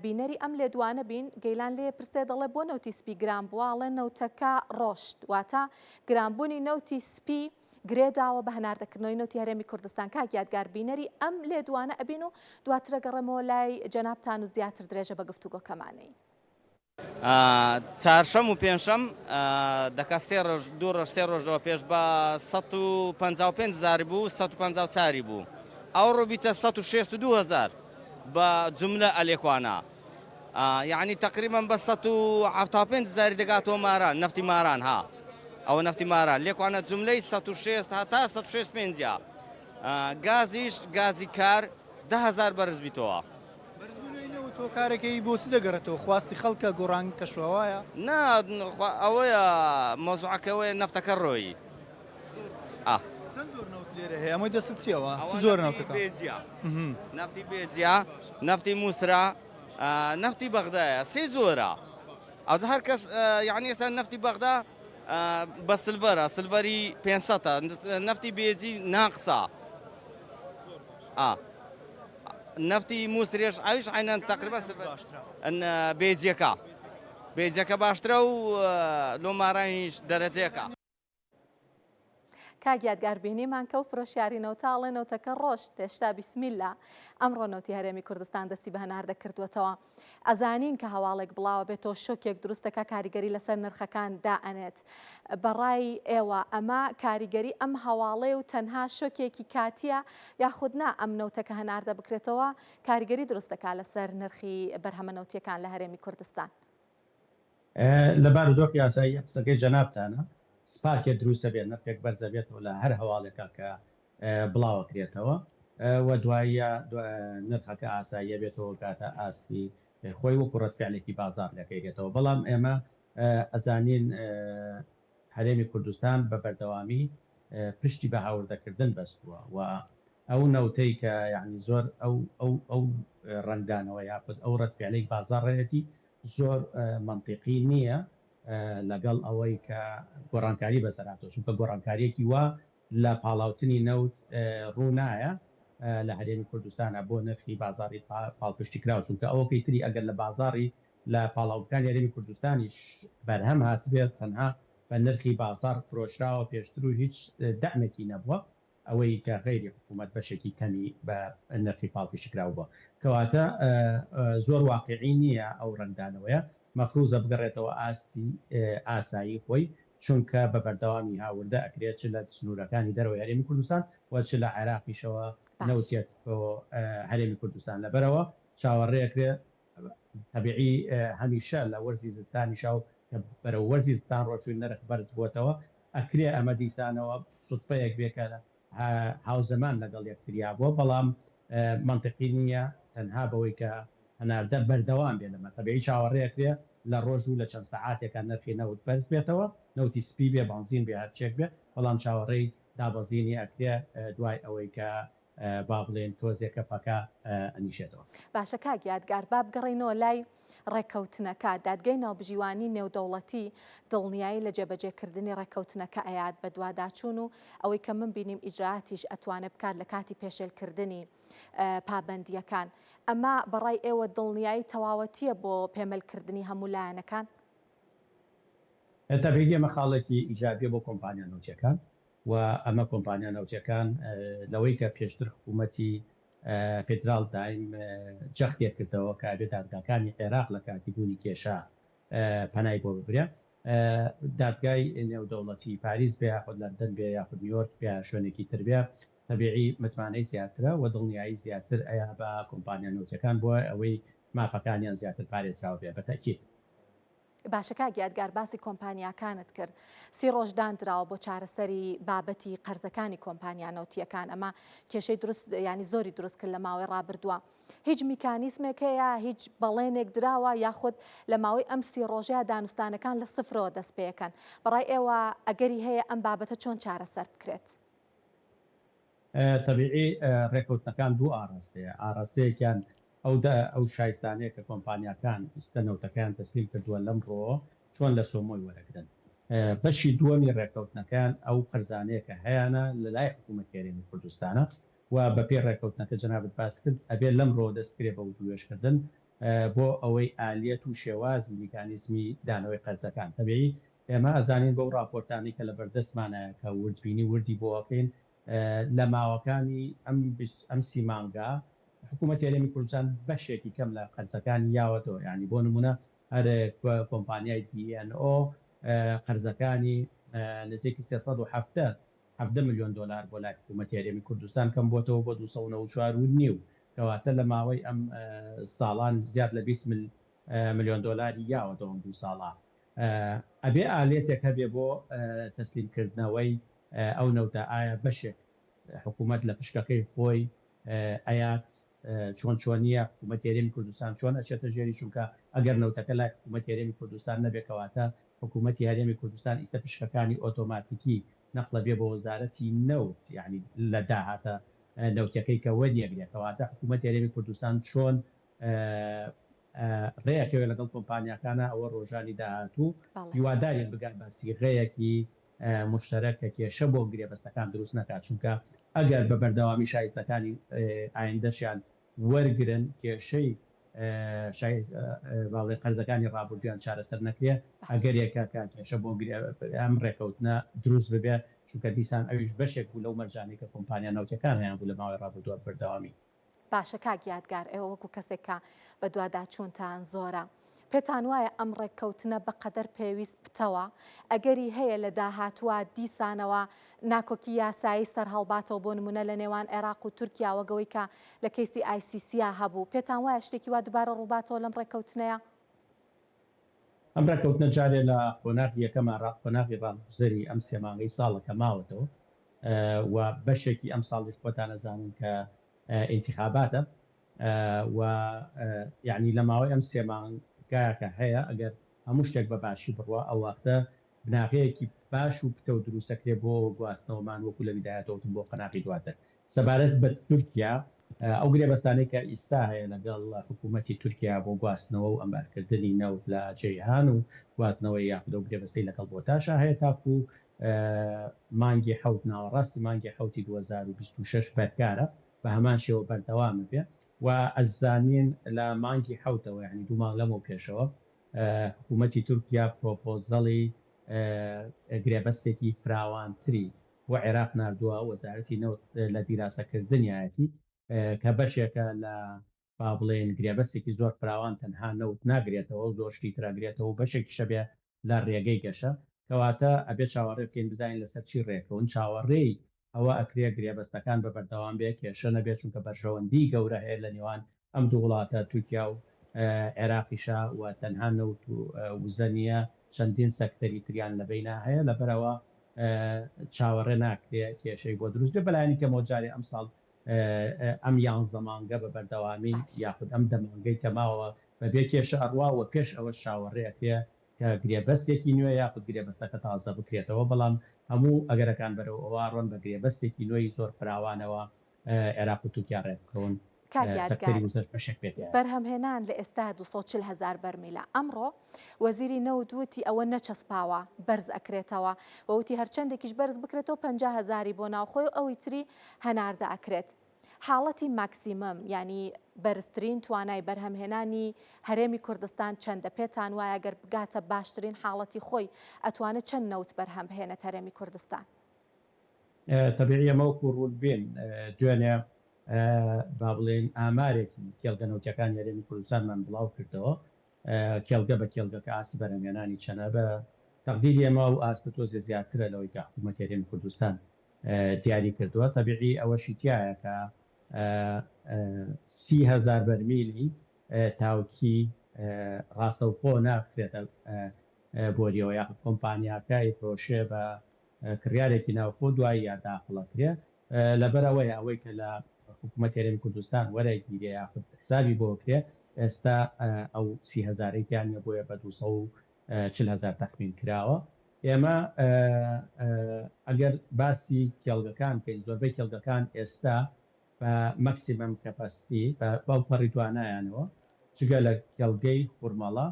بینەری ئەم لێدوانە بین، گەیلان لێ پرسێ دەڵێ بۆ نەوتی سپی گران بووە، ئەڵێ نەوتەکە ڕۆشت، واتە گرانبوونی نەوتی سپی گرێداوە بە هەناردەکردنەوەی نەوتی هەرێمی کوردستان. کاک یادگار بینەری ئەم لێدوانە ئەبین و دواترە گەڕێمەوە لای جەنابتان و زیاتر درێژە بە گفتوگۆکەمانەی.
چارشەم و پێنجشەم دەکا سێ ڕۆژ دوو ڕۆژ سێ ڕۆژەوە پێش بە 155 هزاری بوو 154 بوو ئەوڕۆ بیتە 162 هزار بە جملە ئەلێکوانا یعنی تقریبا بە 175 هزاری دەگاتەوە ماران نەفتی ماران ها ئەوە نەفتی ماران لێکوانە جملەی 106 هەتا 165 گازیش گازی کار 10 هزار بەرز بیتەوە.
بەرزبوونەوەی نەوت هۆکارەکەی بۆ چ دەگەڕێتەوە؟ خواستی خەڵکە، گۆڕانی کەشوهەوایە؟
نا ئەوەیە مەوزوعەکە ئەوەیە نەفتەکە ڕۆیی. ئا.
چەند جۆر نەوت لێرە هەیە؟ ئەمەی دەستت چییە ئەوە؟ چ جۆرە نەوتەکە؟
نەفتی بێجیا، نەفتی بێجیا، نەفتی موسرا، نەفتی بەغدایە، سێ جۆرە. ئەوجا هەر کەس یانی ئێستا نەفتی بەغدا بە سلڤەرە، سلڤەری پێنج سەتە، نەفتی بێجی ناقسە. ئا. نەفتی موسرێش ئەویش عەینەن تەقریبا بێجیەکە بێجەکە باشترە و لۆ مارانیش دەرەجەیەکە.
کاک یادگار بینیمان کەو فرۆشیاری نەوتە ئەڵێ نەوتەکە ڕۆشت هێشتا بیسمیلا ئەمڕۆ نەوتی هەرێمی کوردستان دەستی بە هەناردە کردووەتەوە ئەزانین کە هەواڵێک بڵاوە بێتەوە شۆکێک دروست دەکا کاریگەری لەسەر نرخەکان دائەنێت بەڕای ئێوە ئەمە کاریگەری ئەم هەواڵەیە و تەنها شۆکێکی کاتیە یاخود نا ئەم نەوتە کە هەناردە بکرێتەوە کاریگەری دروست دەکات لەسەر نرخی بەرهەمە نەوتیەکان لە هەرێمی کوردستان؟
لە بارودۆخی ئاسایی قسەکەی جەنابتانە سپاکێ دروست دەبێت نرخێک بەرز دەبێتەوە لە هەر هەواڵێکا کە بڵاوەکرێتەوە و دواییە نرخەکە ئاساییە بێتەوە گاتە ئاستی خۆی وەکو ڕەد فعلێکی بازاڕ لەکەیرێتەوە بەڵام ئێمە ئەزانین هەرێمی کوردستان بە بەردەوامی پشتی بە هاوردەکردن بەستووە و ئەو نەوتەی کە یعنی زۆر ئەو ئەو ئەو ڕەنگدانەوە یاخود ئەو ڕەد فعلەی بازاڕێتی زۆر مەنتیقی نییە لەگەڵ ئەوەی کە گۆڕانکاری بەسەر هاتووە چونکە گۆڕانکاریەکی وا لە پاڵاوتنی نەوت ڕوو نایە لە هەرێمی کوردستانا بۆ نرخی بازاڕی پاڵپشتیکراو، چونکە ئەوەکەی تری ئەگەر لە بازاڕی لە پاڵاوگەکانی هەرێمی کوردستانیش بەرهەم هاتبێت تەنها بە نرخی بازاڕ فرۆشراوە پێشتر و هیچ دەعمێکی نەبووە ئەوەی کە غەیری حکوومەت بەشێکی کەمی بە نرخی پاڵپشتیکراو بووە کەواتە زۆر واقیعی نییە ئەو ڕەنگدانەوەیە مەفروزە بگەڕێتەوە ئاستی ئاسایی خۆی، چونکە بە بەردەوامی هاوردە ئەکرێت چ لە سنوورەکانی دەرەوەی هەرێمی کوردستان و چ لە عێراقیشەوە
باش.
نەوت دێت بۆ هەرێمی کوردستان، لەبەرئەوە چاوەڕێ ئەکرێت. تەبیعی هەمیشە لە وەرزی زستانیشا و کە بەرەو وەرزی زستان ڕۆچووین نرخ بەرز بووەتەوە، ئەکرێ ئەمە دیسانەوە سودفەیەک بێ کە هاوزەمان لەگەڵ یەکتریا بووە، بەڵام مەنتیقی نییە تەنها بەوەی کە هەناردە بەردەوام بێ لەمە. تەبیعی چاوەڕێ ئەکرێ لە ڕۆژ و لە چەند سەعاتێکا نرخی نەوت بەرز بێتەوە، نەوتی سپی بێ، بەنزین بێ، هەرچێک بێ، بەڵام چاوەڕێی دابەزینی ئەکرێ دوای ئەوەی کە با بڵێین تۆزێ کەفەکە ئەنیشێتەوە.
باشە کاک یادگار با بگەڕێینەوە لای ڕێککەوتنەکە، دادگای ناوبژیوانی نێودەوڵەتی دڵنیایی لە جێبەجێکردنی ڕێککەوتنەکە ئەیات، بەدواداچوون و ئەوەی کە من بینیم ئیجرائاتیش ئەتوانێت بکات لە کاتی پێشێلکردنی پابەندییەکان. ئەمە بەڕای ئێوە دڵنیایی تەواوەتییە بۆ پێملکردنی هەموو لایەنەکان؟
تەبعی ئەمە خاڵێکی ئیجابیە بۆ کۆمپانیا نەوتیەکان و ئەمە کۆمپانیا نەوتیەکان لەوەی کە پێشتر حکوومەتی فیدراڵ دایم جەختیە کردەوە کە ئەبێ دادگاکانی عێراق لە کاتی بوونی کێشە پەنای بۆ ببرێ دادگای نێودەوڵەتی پاریس بێ یاخود لەندەن بێ یاخود نیویۆرک بێ شوێنێکی تر بێ تەبیعی متمانەی زیاترە و دڵنیایی زیاتر ئەیا بە کۆمپانیا نەوتیەکان بۆ ئەوەی مافەکانیان زیاتر پارێزراو بێ بە تەئکید.
باشە کاک یادگار باسی کۆمپانیاکانت کرد سی ڕۆژ داندراوە بۆ چارەسەری بابەتی قەرزەکانی کۆمپانیا نەوتیەکان ئەمە کێشەی دروست ینی زۆری دروست کرد لە ماوەی ڕابردووە هیچ میکانیزمێک هەیە هیچ بەڵێنێک دراوە یاخود لە ماوەی ئەم سی ڕۆژەیە دانوستانەکان لە سفرەوە دەست پێەکەن بەڕای ئێوە ئەگەری هەیە ئەم بابەتە چۆن چارەسەر بکرێت؟
تەبیعی ڕێکەوتنەکان دوو ئاڕاستەیە، ئاڕاستەیەکیان ئەو ئەو شایستانەیە کە کۆمپانیاکان ئیستە نەوتەکەیان تەسلیم کردووە لەمڕۆوە چۆن لە سۆمۆی وەرەگرن. بەشی دووەمی ڕێکەوتنەکەیان ئەو قەرزانەیە کە هەیانە لە لای حکوومەتی هەرێمی کوردستانە و بەپێی ڕێکەوتنەکە جەنابت باس کرد ئەبێ لەمڕۆوە دەست بکرێ بە وتووێژکردن بۆ ئەوەی ئالیەت و شێوازی میکانیزمی دانەوەی قەرزەکان تەبیعی ئێمە ئەزانین بەو ڕاپۆرتانەی کە لەبەردەستمانایە کە وردبینی وردی بۆ ئەکەین لە ماوەکانی ئەم ئەم سی مانگە حکوومەتی هەرێمی کوردستان بەشێکی کەم لە قەرزەکانی یاوەتەوە یانی بۆ نموونە هەر کۆمپانیای DNO قەرزەکانی نزیکی 317 17 ملیۆن دۆلار بۆ لای حکوومەتی هەرێمی کوردستان کەم بۆتەوە بۆ 294 و نیو کەواتە لە ماوەی ئەم ساڵان زیاد لە 20 ملیۆن دۆلاری یاوەتەوە ئەم دوو ساڵە ئەبێ ئالێتێک هەبێ بۆ تەسلیم کردنەوەی ئەو نەوتە ئایا بەشێک حکوومەت لە پشکەکەی خۆی ئەیات چۆن چۆنیە حکوومەتی هەرێمی کوردستان چۆن ئەچێتە ژێری چونکە ئەگەر نەوتەکە لای حکوومەتی هەرێمی کوردستان نەبێ کەواتە حکوومەتی هەرێمی کوردستان ئیستە پشکەکانی ئۆتۆماتیکی نەقڵە بێ بۆ وەزارەتی نەوت یانی لە داهاتە نەوتیەکەی کە وەریەگرێ کەواتە حکوومەتی هەرێمی کوردستان چۆن ڕێئەکەوێت لەگەڵ کۆمپانیاکانا ئەوە ڕۆژانی داهاتوو هیوادارین بگات بە سیغەیەکی موشتەرەک کە کێشە بۆ گرێبەستەکان دروست نەکات چونکە ئەگەر بە بەردەوامی شایستەکانی ئایندەشیان وەرگرن کێشەی باڵێ قەرزەکانی ڕابردویان چارەسەر نەکرێ ئەگەرێکە کە کێشە بۆ ئەم ڕێکەوتنە دروست ببێ چونکە دیسان ئەویش بەشێک بوو لەو مەرجانەی کە کۆمپانیا نەوتیەکان هەیان بوو لە ماوەی ڕابردووە بەردەوامی
باشە کاک یادگار ئێوە وەکو کەسێک کە بەدواداچوونتان زۆرە پێتان وایە ئەم ڕێککەوتنە بەقەدەر پێویست پتەوە ئەگەری هەیە لە داهاتووە دیسانەوە ناکۆکی یاسایی سەرهەڵباتەوە بۆ نمونە لە نێوان عێراق و تورکیا وەگەوەی کە لە کەیسی ICC یا هەبوو پێتان وایە شتێکی وا دووبارە ڕووباتەوە لەم ڕێککەوتنەیە؟
ئەم ڕێککەوتنە جارێ لە قۆناغی یەکەما قۆناغی ڕاگوزەری ئەم سێ مانگەی ساڵە کە ماوەتەوە و بەشێکی ئەم ساڵیش خۆتان ئەزانن کە ئینتیخاباتە و یعنی لە ماوەی ئەم سێ مانگە کە هەیە ئەگەر هەموو شتێک بە باشی بڕوا ئەو وەختە بناغەیەکی باش و پتەو دروستەکرێ بۆ گواستنەوەمان وەکو لە بیدایەتەوە وتم بۆ قەناغی دواتر. سەبارەت بە تورکیا، ئەو گرێبەستانەی کە ئیستا هەیە لەگەڵ حکوومەتی تورکیا بۆ گواستنەوە و ئەمبارکردنی نەوت لە جەیهان و گواستنەوەی یاخود ئەو گرێبەستەی لەگەڵ بۆتاشا هەیە تاکوو مانگی حەوت ناوەڕاستی مانگی حەوتی 2026 بەرکارە بە هەمان شێوە بەردەوام ئەبێ و ئەزانین لە مانگی حەوتەوە یانی دوو مانگ لەمەو پێشەوە حکوومەتی تورکیا پرۆپۆزەڵی گرێبەستێکی فراوانتری بۆ عێراق ناردووە، وەزارەتی نەوت لە دیراسەکردنیایەتی کە بەشێکە لە با بڵێین گرێبەستێکی زۆر فراوان تەنها نەوت ناگرێتەوە و زۆر شتی تر ئەگرێتەوە و بەشێکیش ئەبێ لە رێگەی گەشە، کەواتە ئەبێ چاوەڕێ بکەین بزانین لەسەر چی رێکەون، چاوەڕێی ئەوە ئەکرێ گرێبەستەکان بە بەردەوام بێ کێشە نەبێ چونکە بەرژەوەندی گەورە هەیە لە نێوان ئەم دوو وڵاتە تورکیا و. عێراقیشە و تەنها نەوت و وزە نییە، چەندین سەکتەری تریان لە بەینا هەیە، لەبەرئەوە چاوەڕێ ناکرێ کێشەی بۆ دروست بێ، بەلایەنی کەمەوە جارێ ئەمساڵ ئەم یانزە مانگە بە بەردەوامی یاخود ئەم دە مانگەی کە ماوە بەبێ کێشە ئەڕوا و پێش ئەوەش چاوەڕێ ئەکرێ کە گرێبەستێکی نوێ یاخود گرێبەستەکە تازە بکرێتەوە، بەڵام هەموو ئەگەرەکان بەرەو ئەوە ئەڕۆن بە گرێبەستێکی نوێی زۆر فراوانەوە عێراق و تورکیا ڕێکبکەون
کاک
سەکتەری
یادگار،
وزەش بەشێک بێت لێیان.
بەرهەمهێنان لە ئێستا 240 هەزار بەرمیلە، ئەمڕۆ وەزیری نەوت وتی ئەوە نەچەسپاوە بەرز ئەکرێتەوە و وتی هەرچەندێکیش بەرز بکرێتەوە 50 هەزاری بۆ ناوخۆی و ئەوی تری هەناردە ئەکرێت. حاڵەتی ماکسیمەم یانی بەرزترین توانای بەرهەمهێنانی هەرێمی کوردستان چەندە؟ پێتان وایە گەر بگاتە باشترین حاڵەتی خۆی ئەتوانێت چەند نەوت بەرهەم بهێنێت هەرێمی کوردستان؟
تەبیعی ئەمە وەکو ڕوون بین دوێنێ با بڵێین ئامارێکی کێڵگە نەوتیەکانی هەرێمی کوردستانمان بڵاو کردەوە کێڵگە بە کێڵگە کە ئاستی بەرهەمهێنانی چەنە بە تەقدیری ئێمە ئەو ئاستە تۆزێ زیاترە لەوەی کە حکوومەتی هەرێمی کوردستان دیاری کردووە تەبیعی ئەوەشی تیایە کە 30هزار بەرمیلی تاوکی ڕاستەوخۆ ناکرێتە بۆریەوە یاخود کۆمپانیاکە ئیفرۆشێ بە کڕیارێکی ناوخۆ دوای یا داخڵ ئەکرێ لەبەر ئەوەیە ئەوەی کە لە حکوومەتی هەرێمی کوردستان وەرەگیرێ یاخود حسابی بۆ بکرێ ئێستا ئەو سی هەزارەی تیا نیە بۆیە بە 240 هەزار تەخمین کراوە ئێمە ئەگەر باسی کێڵگەکان بکەین زۆربەی کێڵگەکان ئێستا بە مەکسیمەم کەپەستی بە بەوپەڕی توانایانەوە جگە لە کێڵگەی خورمەڵە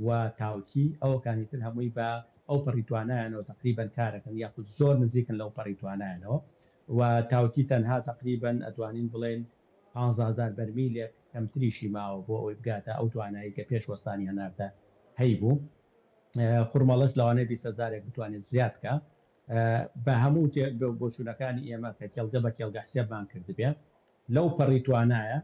و تاوکی ئەوکانی تر هەمووی بە ئەوپەڕی توانایانەوە تەقریبەن کارەکەن یاخود زۆر نزیکن لەوپەڕی توانایانەوە و تاوکی تەنها تەقریبەن ئەتوانین بڵێین 15 هەزار بەرمیلێک کەمتریشی ماوە بۆ ئەوەی بگاتە ئەو توانایی کە پێش وەستانی هەناردە هەیبوو خورمەڵەش لەوانەیە 20 هەزارێک بتوانێت زیاد کا بە هەموو بۆچوونەکانی ئێمە کە کێڵگە بە کێڵگە حسێبمان کردبێ لەو پەڕی توانایە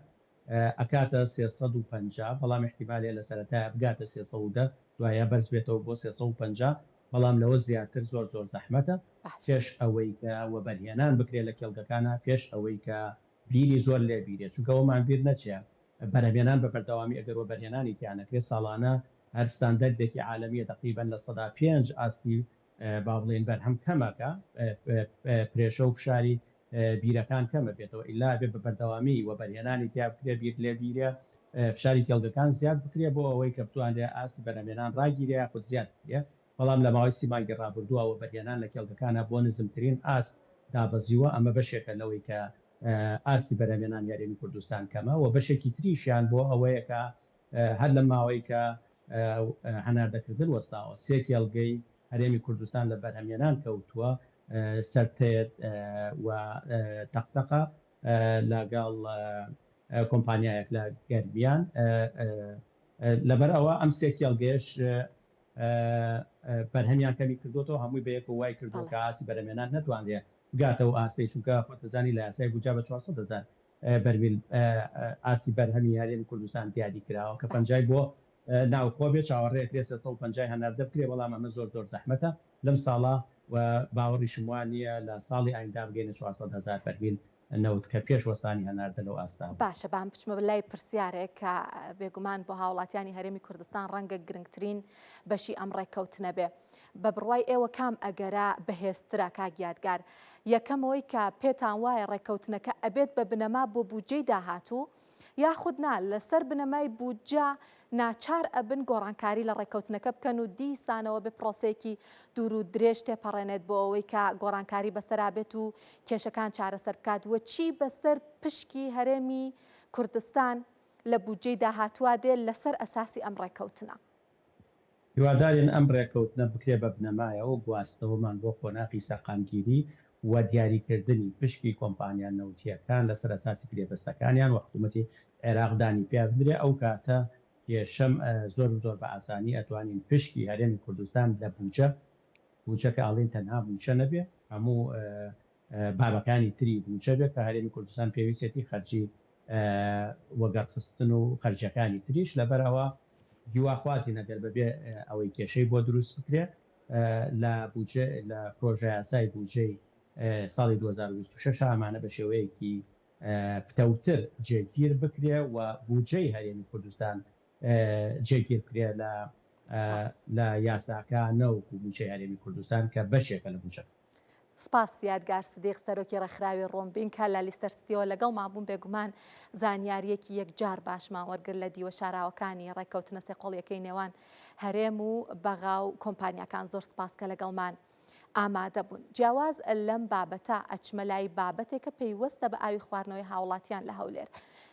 ئەکاتە 350 بەڵام ئیحتیمال هەیە لە سەرەتایا بگاتە 310 دوایە بەرز بێتەوە بۆ 350 بەڵام لەوە زیاتر زۆر زۆر زەحمەتە
باش.
پێش ئەوەی کە وەبەرهێنان بکرێت لە کێڵگەکانا پێش ئەوەی کە بیری زۆر لێ بیرێت چونکە ئەوەمان بیر نەچێ بەرهەمێنان بە بەردەوامی ئەگەر وەبەرهێنانی تیا نەکرێت ساڵانە هەر ستاندەردێکی عالەمیە تەقریبەن 5% ئاستی با بڵێین بەرهەم کەمەکە پرێشە و فشاری بیرەکان کەمە بێتەوە ئیلا ئەبێ بە بەردەوامی وەبەرهێنانی تیا بکرێ بیر لێ بیرێ فشاری کێڵگەکان زیاد بکرێ بۆ ئەوەی کە بتوانرێ ئاستی بەرهەمێنان ڕاگیرێ یاخود زیاد بکرێ بەڵام لە ماوەی سی مانگی ڕابردووە وەبەرهێنان لە کێڵگەکانا بۆ نزمترین ئاست دابەزیوە ئەمە بەشێکە لەوەی کە ئاستی بەرهەمێنانی هەرێمی کوردستان کەمە و بەشێکی تریشیان بۆ ئەوەیە کە هەر لەم ماوەی کە هەناردەکردن وەستاوە، سێ کێڵگەی هەرێمی کوردستان لە بەرهەمهێنان کەوتووە، سەرتێت و تەقتەقە لەگەڵ کۆمپانیایەک لە گەرمیان. لەبەر ئەوە ئەم سێ کێڵگەیەش بەرهەمیان کەمی کردووەتەوە، هەمووی بەیەکەوە وای کردووە کە ئاستی بەرهەمهێنان نەتوانرێ بگاتە ئەو ئاستەی، چونکە خۆت دەزانی لە یاسای بودجە بە 400 هەزار بەرمیل ئاستی بەرهەمی هەرێمی کوردستان دیاری کراوە کە پەنجای بۆ ناوخۆ بێ چاوەڕێ ئەکرێ 350 هەناردە بکرێ بەڵام ئەمە زۆر زۆر زەحمەتە لەم ساڵە و باوەڕیشم وا نییە لە ساڵی ئایندە بگەینە 400 هەزار بەرمیل نەوت کە پێش وەستانی هەناردە لەو ئاستە بوو.
باشە بام بچمە لای پرسیارێک کە بێگومان بۆ هاوڵاتیانی هەرێمی کوردستان ڕەنگە گرنگترین بەشی ئەم ڕێککەوتنە بێ. بە بڕوای ئێوە کام ئەگەرە بەهێزترە کاک یادگار؟ یەکەم ئەوەی کە پێتان وایە ڕێککەوتنەکە ئەبێت بە بنەما بۆ بودجەی داهاتوو یاخود نا لەسەر بنەمای بودجە ناچار ئەبن گۆڕانکاری لە ڕێککەوتنەکە بکەن و دیسانەوە بێ پرۆسەیەکی دوور و درێژ تێپەڕێنێت بۆ ئەوەی کە گۆڕانکاری بەسەرا بێت و کێشەکان چارەسەر بکات و چی بەسەر پشکی هەرێمی کوردستان لە بودجەی داهاتووا دێ لەسەر ئەساسی ئەم ڕێککەوتنە؟
هیوادارین ئەم ڕێککەوتنە بکرێ بە بنەمایەوە گواستنەوەمان بۆ قۆناغی سەقامگیری و دیاریکردنی پشکی کۆمپانیا نەوتییەکان لەسەر ئەساسی گرێبەستەکانیان و حکوومەتی عێراق دانی پیا بنرێ ئەو کاتە کێشەم زۆر زۆر بە ئاسانی ئەتوانین پشکی هەرێمی کوردستان لە بوجە بوجە کە ئەڵێین تەنها بوجە نەبێ هەموو بابەکانی تری بوجە بێ کە هەرێمی کوردستان پێویستیەتی خەرجی وەگەڕخستن و خەرجیەکانی تریش لەبەر ئەوە هیواخوازین ئەگەر بەبێ ئەوەی کێشەی بۆ دروست بکرێ لە بوجە لە پرۆژەیاسای بوجەی ساڵی 2026 ئەمانە بە شێوەیەکی پتەوتر جێگیر بکرێ و بوجەی هەرێمی کوردستان. جێگیر بکرێت لە لە یاساکە نەوەکو مووچەی هەرێمی کوردستان کە بەشێکە لە مووچەکە.
سپاس یادگار سدیق سەرۆکی ڕێکخراوی ڕۆمبین کە لە لیستەر ستیەوە لەگەڵمان بوون بێگومان زانیاریەکی یەکجار باشمان وەرگر لە دیوە شاراوەکانی ڕێککەوتنە سێقۆڵیەکەی نێوان هەرێم و بەغا و کۆمپانیاکان زۆر سپاس کە لەگەڵمان ئامادە بوون. جیاواز لەم بابەتە ئەچمە لای بابەتێک کە پەیوەستە بە ئاوی خواردنەوەی هاوڵاتیان لە هەولێر.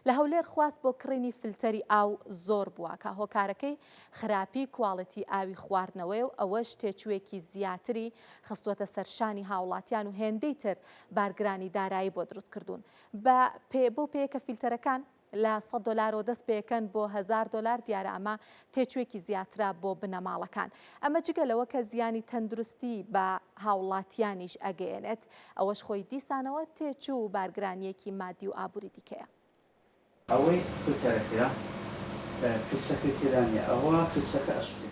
لە هەولێر خواست بۆ کڕینی فلتەری ئاو زۆر بووە کە هۆکارەکەی خراپی کواڵێتی ئاوی خواردنەوەیە و ئەوەش تێچووێکی زیاتری خستووەتە سەر شانی هاوڵاتیان و هێندەی تر بارگرانی دارایی بۆ دروست کردوون بە پێ بەو پێیە کە فیلتەرەکان لە سەد دۆلارەوە دەست پێکەن بۆ هەزار دۆلار دیارە ئەمە تێچووێکی زیاترە بۆ بنەماڵەکان ئەمە جگە لەوە کە زیانی تەندروستی بە هاوڵاتیانیش ئەگەیەنێت ئەوەش خۆی دیسانەوە تێچوو و بارگرانییەکی مادی و ئابووری دیکەیە.
ئەوەی فلتەرەکەیە کلسەکەی تێدا نیە ئەوە کلسەکە ئەسوتێ.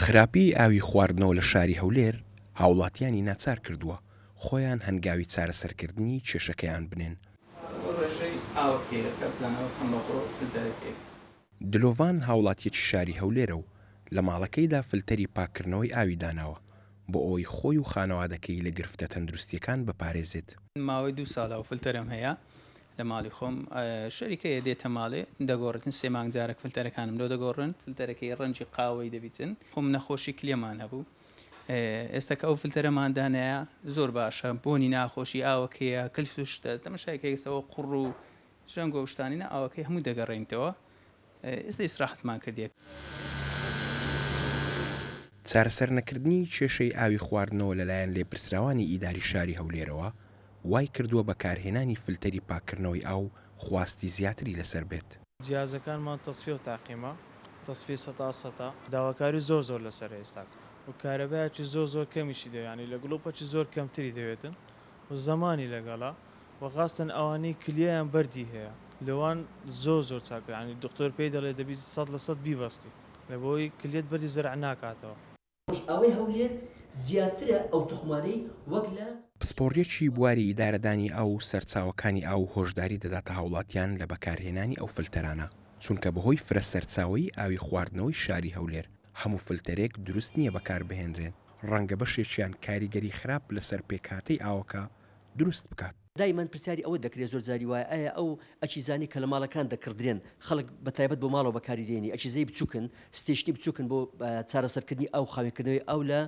خراپیی ئاوی خواردنەوە لە شاری هەولێر هاوڵاتیانی ناچار کردووە خۆیان هەنگاوی چارەسەرکردنی کێشەکەیان بنێن.
ڕێژەی ئاوەکەیە کە بزانەوە چەند بە قوڕ فلتەرەکەی.
دلۆڤان هاوڵاتییەکی شاری هەولێرە و لە ماڵەکەیدا فلتەری پاککردنەوەی ئاوی داناوە بۆ ئەوەی خۆی و خانەوادەکەی لە گرفتە تەندروستییەکان بپارێزێت.
ماوەی دوو ساڵە ئەو فلتەرەم هەیە لە ماڵی خۆم، شەریکەیە دێتە ماڵێ دەگۆڕێتن سێ مانگ جارێک فلتەرەکانم لۆ دەگۆڕن، فلتەرەکەی ڕەنگی قاوەی دەبیتن، خۆم نەخۆشی کلیەمان هەبوو ئێستا کە ئەو فلتەرەمان دانایە زۆر باشە بۆنی ناخۆشی ئاوەکەیە کلس و شتە تەمەشای کە ئێستا ئەوە قوڕ و ژەنگ و ئەو شتانەی نا ئاوەکەی هەموو دەگەڕێنیتەوە ئێستا ئیسراحەتمان کردیە.
چارەسەرنەکردنی کێشەی ئاوی خواردنەوە لەلایەن لێپرسراوانی ئیداری شاری هەولێرەوە وای کردووە بەکارهێنانی فلتەری پاککردنەوەی ئاو خواستی زیاتری لەسەر بێت.
جیهازەکانمان تەسفیە و تاقیمە، تەسفیە سەتا سەتە. داواکاری زۆر زۆر لەسەرە ئێستاکە و کارەبایەکی زۆر زۆر کەمیشی دەوێت یانی لە گڵۆپەکی زۆر کەمتری دەوێتن و زەمانی لەگەڵە و خاستەن ئەوانەی کلیەیان بەردی هەیە لەوان زۆر زۆر چاکە یانی دکتۆر پێی دەڵێ دەبی 100% بیبەستی لەبەوەی کلیەت بەردی زەرع ناکاتەوە.
ڕۆژئاوای هەولێر زیاترە ئەو توخمانەی وەک لە.
پسپۆڕیەکی بواری ئیدارەدانی ئاو و سەرچاوەکانی ئاو هۆشداری دەداتە هاوڵاتیان لە بەکارهێنانی ئەو فلتەرانە، چونکە بەهۆی فرە سەرچاوەیی ئاوی خواردنەوەی شاری هەولێر هەموو فلتەرێک دروست نییە بەکاربهێنرێن، ڕەنگە بەشێکیان کاریگەری خراپ لەسەر پێکهاتەی ئاوەکە دروست بکات.
دایمەن پرسیاری ئەوە دەکرێت زۆر جاری وایە ئایا ئەو ئەکیزانەی کە لە ماڵەکان دەکڕدرێن خەڵک بە تایبەت بۆ ماڵەوە بەکاری دێنی ئەکیزەی بچوکن station ی بچوکن بۆ چارەسەرکردنی ئاو خاوێنکردنەوەی ئاو لە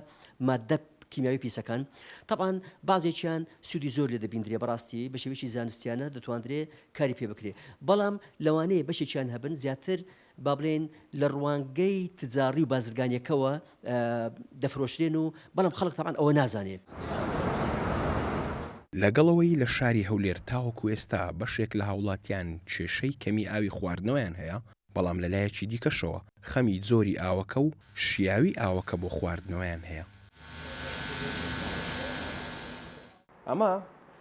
ماددە کیمیاوی پیسەکان تەبعەن بەعزێکیان سوودی زۆر لێ دەبیندرێ بەڕاستی بە شێوەیەکی زانستیانە دەتواندرێ کاری پێ بکرێ بەڵام لەوانەیە بەشێکیان هەبن زیاتر با بڵێین لە ڕوانگەی تجاڕی و بازرگانیەکەوە دەفرۆشرێن و بەڵام خەڵک تەبعەن ئەوە نازانێ.
لەگەڵ ئەوەی لە شاری هەولێر تاوەکو ئێستا بەشێک لە هاوڵاتیان کێشەی کەمی ئاوی خواردنەوەیان هەیە، بەڵام لەلایەکی دیکەشەوە خەمی جۆری ئاوەکە و شیاوی ئاوەکە بۆ خواردنەوەیان هەیە. ئەمە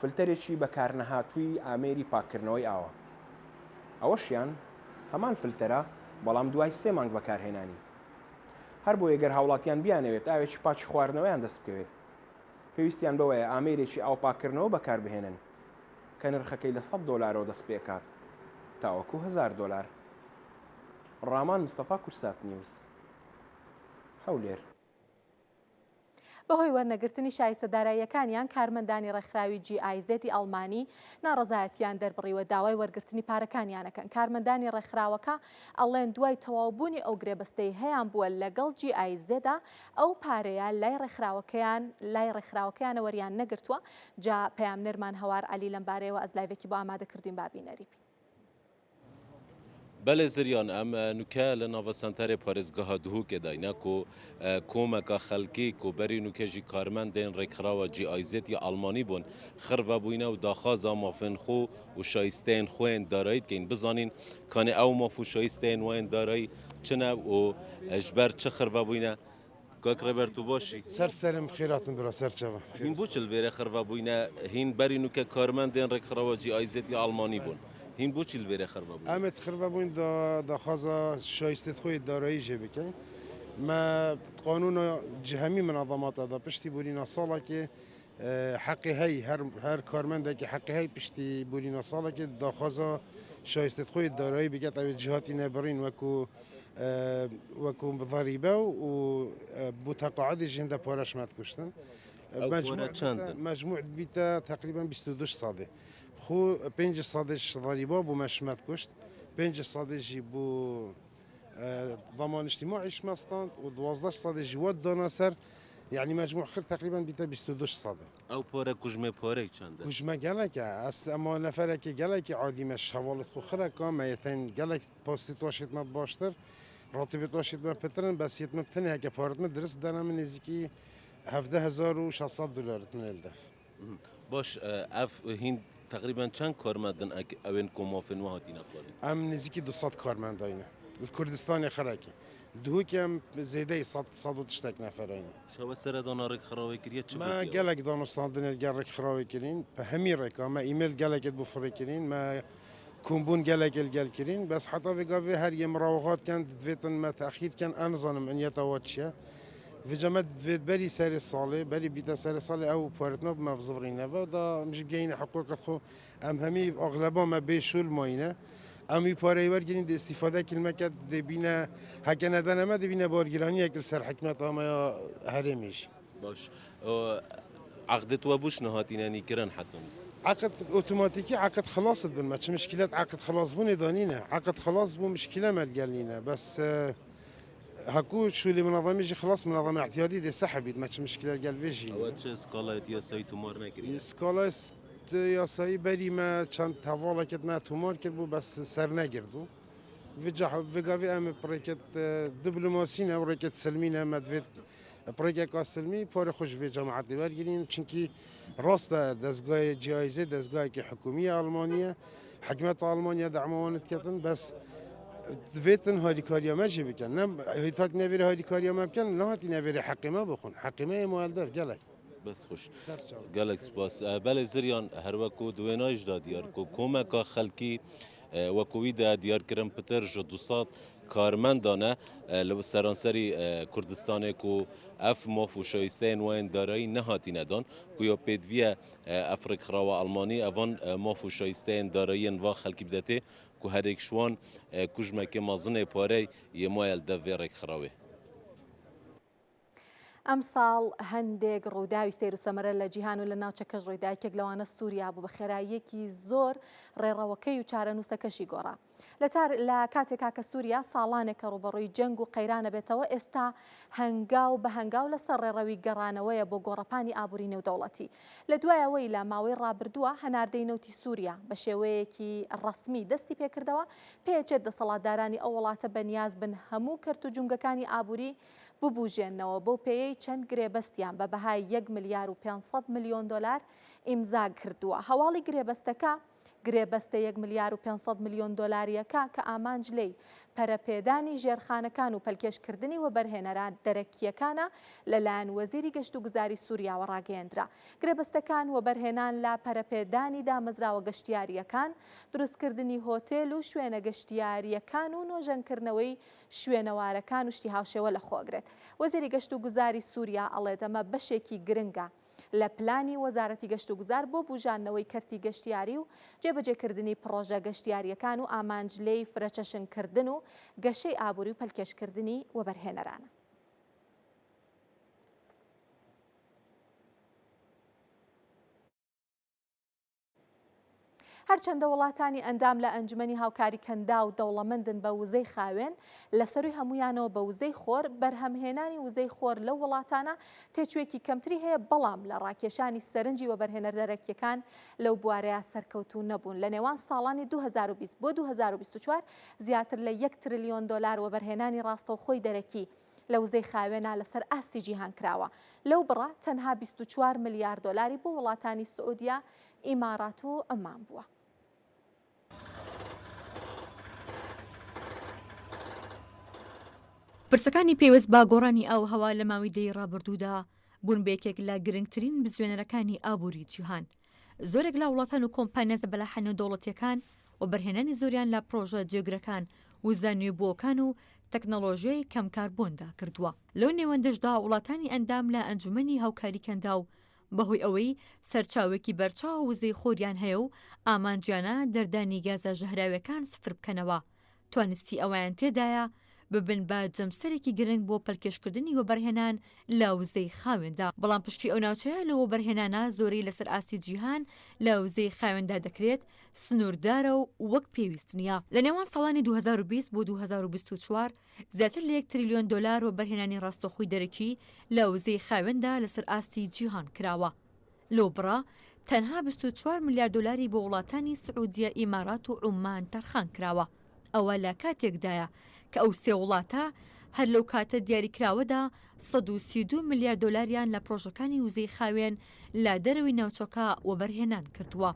فلتەرێکی بەکارنەهاتووی ئامێری پاککردنەوەی ئاوە. ئەوەشیان هەمان فلتەرە بەڵام دوای سێ مانگ بەکارهێنانی. هەربۆیە گەر هاوڵاتیان بیانەوێت ئاوێکی پاکی خواردنەوەیان دەست بکەوێت پێویستیان بەوەیە ئامێرێکی ئاو پاککردنەوە بەکاربهێنن کە نرخەکەی لە 100 دۆلارەوە دەست پێکات تاوەکو 1000 دۆلار. ڕامان مستەفا کوردسات نیوز هەولێر.
بەهۆی وەرنەگرتنی شایستە داراییەکانیان کارمەندانی ڕێکخراوی جی ئای زێدی ئەڵمانی ناڕەزایەتیان دەربڕیوە داوای وەرگرتنی پارەکانیان ئەکەن کارمەندانی ڕێکخراوەکە ئەڵێن دوای تەواوبوونی ئەو گرێبەستەی هەیان بووە لەگەڵ جی ئای زێدا ئەو پارەیە لای ڕێکخراوەکەیان لای ڕێکخراوەکەیانە وەریان نەگرتووە جا پەیامنێرمان هەوار عەلی لەمبارەیەوە ئەز لایڤێکی بۆ ئامادە کردوین با بینەری بین.
بەلێ زریان ئەم نوکە لە ناڤە سەنتەرێ پارێزگەها دهۆکێ داینە کو کۆمەکا خەلکی کو بەری نوکە ژی کارمەندێن رێکخراوە جی ئای زێد یا ئەڵمانی بوون خڕڤە بوینە و داخوازا مافێن خو و شایستەیێن خوەیێن دارایی دکەین بزانین کانێ ئەو ماف و شایستەیێن وەیێن دارایی چنە و ژبەر چ خڕڤە بوینە کاک ڕێبەر تو باشی؟
سەر سەرم خێراتن برا سەر چاوم.
هین بۆ چ لڤێرە خڕڤە بوینە هین بەری نوکە کارمەندێن ڕێکخراوە جی ئای زێد یا ئەڵمانی بوون هین بۆچی لڤێرە خڕڤە بوینە؟
ئەمێ خڕڤە بوین دا داخوازا شایستێت خۆی دارایی ژێ بکەین مە قانونا جی هەمی منەظەماتا دا پشتی بورینا ساڵەکێ حەقی هەی هەر هەر کارمەندێکی حەقی هەی پشتی بورینا ساڵەکێ داخوازا. شایستێت خۆی دارایی بگەت ئەوێ جیهاتی نەبڕین وەکو وەکو ضریبە و بۆ تەقاعدیش هێندە پارەش مەت کوشتن.
ئەو پارە چەندن؟
مجموع بیتە تقریبا 22 سادێ خو پێنج سادێش ضریبە بۆ مەشمەت کوشت پێنج سادێژی بۆ ضمان اجتماعیش مەستاند و 12 سادێژی وەت دانا سەر یعنی مجموع خر تقریبا بیتە 22 سادێ.
ئەو پارە کوژمێ پارەی چەندە؟
کوژمە گەلەکە ئەس ئەما نەفەرەکی گەلەکی عادیمە شەواڵت خو خرەکە مەیەتەن گەلەک پۆستی تۆشیت مە باشتر ڕاتبی تۆشیت مە پترن بەس یت مە بتنێ هەکە پارت مە درست دانا من نزیکی 17600 دلارت من الدف.
باش ئەف هین تقریبا چەند کارمەندن ئەوێن کو مافن وە هاتینە خواردن؟
ئەم نزیکی 200 کارمەنداینە لە کوردستانی خەرەکی دهوکی ئەم زێدەی سەد سەد و تشتێک نەفەرینە.
شەوە سەردانا ڕێکخراوەی کریە چ
مە گەلەک دانوستاندن گەل ڕێکخراوەی کرین بە هەمی ڕێکا مە ئیمێل گەلەکت بۆ فڕی کرین مە کومبوون گەلەک گەل کرین بەس حتا ڤێ گاڤێ هەر یە مراوغات کەن دڤێتن مە تەئخیر کەن ئەنزانم ئەنیەتا وا چیە ڤجا مە دڤێت بەری سەرێ ساڵێ بەری بیتە سەرێ ساڵێ ئەو پارت مە بمە بزڤڕینەڤە دا ئەم ژی بگەینە حقوقت خو ئەم هەمی ئەغلەبا مە بێ شول ماینە ئەم وی پارەی وەرگرین دێ ئیستیفادە کلمە کەت دێ بینە هەکە نەدەنە مە دێ بینە بارگرانیەک لەسەر حکومەت ئامە یا هەرێمیش.
باش عەقدت وە بوش نەهاتینە نیکرن حەتون.
عەقد ئۆتۆماتیکی عەقد خلاصت بن مە چ مشکلەت عەقد خلاص بوونێ دا نینە عەقد خلاص بوو مشکلە مە لگەل نینە بەس هەکو شولی منەظەمی ژی خلاص منەظەم اعتیادی دێ سەحب بیت مە چ مشکلە لگەل ڤێ ژی
ئەوە چ سکاڵایەت یاسایی تومار نەکریە؟
سکاڵای یاسایی بەری مە چەند هەڤاڵێکت مە تومار کرد بوو بەس سەر نەگرت بوو ڤجا ڤگاڤێ ئەم پڕێکت دبلۆماسینە و ڕێکت سلمینە مە دڤێت پڕێکێکا سلمی پارە خۆش ڤێ جەماعەتی وەرگرین چونکی ڕاستە دەزگای جیایزێ دەزگایەکی حکومیە ئەڵمانیە حکومەت ئەڵمانیا دەعمەوانت کردن بەس دڤێتن هاریکاریە مە ژی بکەن نە هیتات نەڤێرە هاریکاریە مە بکەن نەهاتی نەڤێرە حەقی مە بخۆن حەقی مە ئێمە ئەلدەف گەلەک.
بەس خوش گەلەک سپاس. بەلێ زریان هەروەکو دوێنایشدا دیار کو کۆمەکا خەلکی وەکو وی دە دیار کرن پتر ژ 200 کارمەندانە لە سەرانسەری کوردستانێ کو ئەف ماف و شایستەیên وayên دارایی نەهاتینە دان ku ya pêdviye ev rêkxirawa Almanî evan maf û şayisteyên darayiyên van xelkî bide tê ku herêk ji wan kujmekê mezinê parey yê maye li dev vê rêkxirawê.
ئەمساڵ هەندێک ڕووداوی سەیر و سەمەرە لە جیهان و لە ناوچەکەش ڕوویدا، یەکێک لەوانە سووریا بوو، بە خێراییەکی زۆر ڕێڕەوەکەی و چارەنووسەکەشی گۆڕا. لە کاتێکا کە سووریا ساڵانێکە ڕووبەڕووی جەنگ و قەیرانە بێتەوە، ئێستا هەنگاو بە هەنگاو لەسەر ڕێڕەوی گەڕانەوەیە بۆ گۆڕەپانی ئابووری نێودەوڵەتی. لە دوای ئەوەی لە ماوەی ڕابردووە هەناردەی نەوتی سووریا بە شێوەیەکی ڕەسمی دەستی پێکردەوە، پێچێت دەسەڵاتدارانی ئەو وڵاتە بەنیاز بن هەموو کەرت و جومگەکانی ئابووری ببوژێننەوە، بەو پێیەی چەند گرێبەستیان بە بەهای یەک ملیار و 500 ملیۆن دۆلار ئیمزا کردووە. هەواڵی گرێبەستەکە گرێبەستە یەک ملیار و 500 ملیۆن دۆلارییەکە کە ئامانج لێی پەرەپێدانی ژێرخانەکان و پەلکێشکردنی وەبەرهێنەرە دەرەکییەکانە لەلایەن وەزیری گەشتوگوزاری سووریاوە ڕاگەیەندرا. گرێبەستەکان وەبەرهێنان لە پەرەپێدانی دامەزراوە گەشتیارییەکان، دروستکردنی هۆتێل و شوێنە گەشتیارییەکان و نۆژەنکردنەوەی شوێنەوارەکان و شتی هاوشێوە لەخۆئەگرێت. وەزیری گەشتوگوزاری سووریا ئەڵێت ئەمە بەشێکی گرنگە لە پلانی وەزارەتی گەشتوگوزار بۆ بوژاندنەوەی کەرتی گەشتیاری و جێبەجێکردنی پڕۆژە گەشتیارییەکان و ئامانج لێی فرەچەشنکردن و گەشەی ئابووری و پەلکێشکردنی وەبەرهێنەرانە. هەرچەندە وڵاتانی ئەندام لە ئەنجومەنی هاوکاری کەنداو دەوڵەمەندن بە وزەی خاوێن، لە سەرووی هەموویانەوە بە وزەی خۆر، بەرهەمهێنانی وزەی خۆر لەو وڵاتانە تێچوویەکی کەمتری هەیە، بەڵام لە ڕاکێشانی سەرنجی وەبەرهێنەر دەرەکییەکان لەو بوارەیا سەرکەوتوو نەبوون. لە نێوان ساڵانی 2020 بۆ 2024 زیاتر لە یەک ترلیۆن دۆلار وەبەرهێنانی ڕاستەوخۆی دەرەکی لە وزەی خاوێنا لەسەر ئاستی جیهان کراوە، لەو بڕە تەنها 24 ملیار دۆلاری بۆ وڵاتانی سعودیە، ئیمارات و عومان بووە.
پرسەکانی پەیوەست بە گۆڕانی ئاووهەوا لە ماوەی دەیەی ڕابردوودا بوون بە یەکێک لە گرنگترین بزوێنەرەکانی ئابووری جیهان. زۆرێک لە وڵاتان و کۆمپانیا زەبەلاحە نێودەوڵەتییەکان وەبەرهێنانی زۆریان لە پڕۆژە جێگرەکان، وزە نوێبووەکان و تەکنەڵۆژیای کەم کاربۆندا کردووە. لەو نێوەندەشدا وڵاتانی ئەندام لە ئەنجومەنی هاوکاری کەنداو. بەهۆی ئەوەی سەرچاوەیەکی بەرچاو وزەی خۆریان هەیە و ئامانجیانە دەردانی گازە ژەهراویەکان سفر بکەنەوە، توانستی ئەوەیان تێدایە ببن بە جەمسەرێکی گرنگ بۆ پەلکێشکردنی وەبەرهێنان لە وزەی خاوێندا، بەڵام پشکی ئەو ناوچەیە لەو وەبەرهێنانە زۆرەی لەسەر ئاستی جیهان لە وزەی خاوێندا دەکرێت سنووردارە و وەک پێویست نییە. لە نێوان ساڵانی 2020 بۆ 2024 زیاتر لە یەک تریلیۆن دۆلار وەبەرهێنانی ڕاستەوخۆی دەرەکی لە وزەی خاوێندا لەسەر ئاستی جیهان کراوە. لەو بڕە تەنها 24 ملیار دۆلاری بۆ وڵاتانی سعودیە، ئیمارات و عوممان تەرخان کراوە. ئەوە لە کاتێکدایە کە ئەو سێ وڵاتە هەر لەو کاتە دیاریکراوەدا 132 ملیار دۆلاریان لە پڕۆژەکانی وزەی خاوێن لە دەرەوەی ناوچەکە وەبەرهێنان کردووە.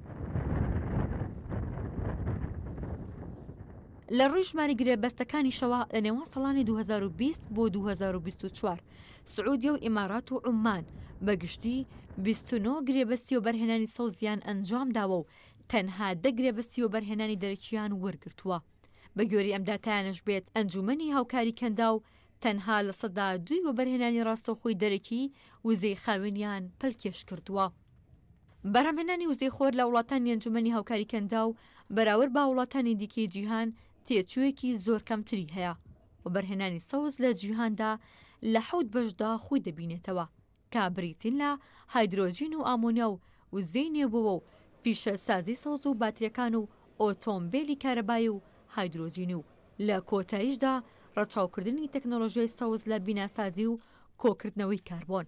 لە ڕووی ژمارەی گرێبەستەکانیشەوە لە نێوان ساڵانی 2020 بۆ 2024 سعودیە و ئیمارات و عوممان بە گشتی 29 گرێبەستی وەبەرهێنانی سەوزیان ئەنجامداوە و تەنها دە گرێبەستی وەبەرهێنانی دەرەکییان وەرگرتووە. بە گوێرەی ئەم داتایانەش بێت ئەنجوومەنی هاوکاری کەنداو تەنها لە سەدا دووی وەبەرهێنانی ڕاستەوخۆی دەرەکی وزەی خاوێنیان پەلکێش کردووە. بەرهەمهێنانی وزەی خۆر لە وڵاتانی ئەنجومەنی هاوکاری کەنداو بەراورد بە وڵاتانی دیکەی جیهان تێچوویەکی زۆر کەمتری هەیە. وەبەرهێنانی سەوز لە جیهاندا لە حەوت بەشدا خۆی دەبینێتەوە کە بریتین لە هایدرۆجین و ئامۆنیا و وزەی نوێبووەوە و پیشەسازی سەوز و باتریەکان و ئۆتۆمبێلی کارەبایی و هایدرۆجینی و لە کۆتاییشدا ڕەچاوکردنی تەکنۆلۆژیای سەوز لە بیناسازی و کۆکردنەوەی کاربۆن.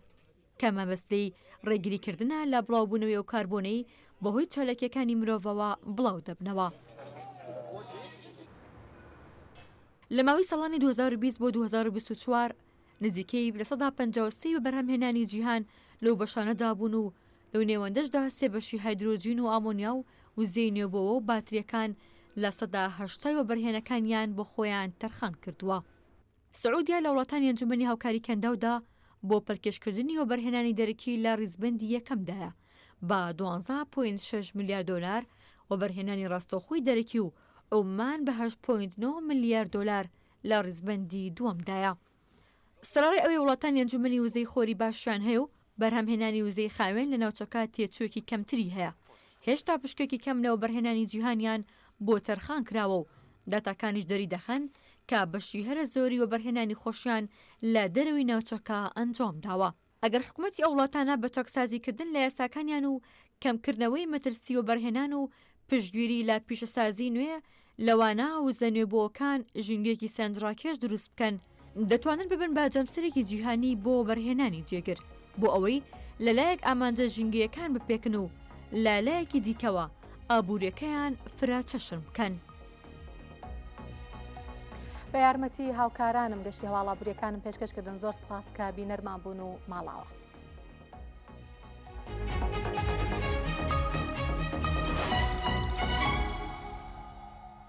کە مەبەست لێی ڕێگریکردنە لە بڵاوبوونەوەی ئەو کاربۆنەی بەهۆی چالاکییەکانی مرۆڤەوە بڵاودەبنەوە. لە ماوەی ساڵانی 2020 بۆ 2024 نزیکەی 53% بەبەرهەمهێنانی جیهان لەو بەشانەدا بوون و لەو نێوەندەشدا سێ بەشی هایدرۆجین و ئامۆنیا و وزەی نوێبۆوە و باترییەکان 80% وەبەرهێنەکانیان بۆ خۆیان تەرخان کردووە. سعودیە لە وڵاتانی ئەنجومەنی هاوکاری کەنداودا بۆ پەلکێشکردنی وەبەرهێنانی دەرەکی لە ڕیزبەندی یەکەمدایە بە دوانزە point شەش ملیار دۆلار وەبەرهێنانی ڕاستەوخۆی دەرەکی و عوممان بە هەشت point نۆ ملیار دۆلار لە ڕیزبەندی دووەمدایە. سەرەڕای ئەوەی وڵاتانی ئەنجومەنی وزەی خۆری باشیان هەیە و بەرهەمهێنانی وزەی خاوێن لە ناوچەکە تێچووێکی کەمتری هەیە، هێشتا پشکێکی کەم لە وەبەرهێنانی جیهانیان بۆ تەرخان کراوە و داتاکانیش دەریدەخەن کە بەشی هەرە زۆری وەبەرهێنانی خۆشیان لە دەرەوەی ناوچەکە ئەنجام داوە. ئەگەر حکومەتی ئەو وڵاتانە بە چاکسازیکردن لە یاساکانیان و کەمکردنەوەی مەترسی وەبەرهێنان و پشتگیری لە پیشەسازی نوێ، لەوانە وزە نوێبووەکان، ژینگەیەکی سەرنجڕاکێش دروست بکەن، دەتوانن ببن بە جەمسەرێکی جیهانی بۆ وەبەرهێنانی جێگر، بۆ ئەوەی لە لایەک ئامانجە ژینگەیەکان بپێکن و لە لایەکی دیکەوە ئابوورییەکەیان فرەچەشن بکەن.
بە یارمەتی هاوکارانم گەشتی هەواڵابووریەکانم پێشکەش کردن زۆر سپاس کە بینەرمان بوون و ماڵاوە.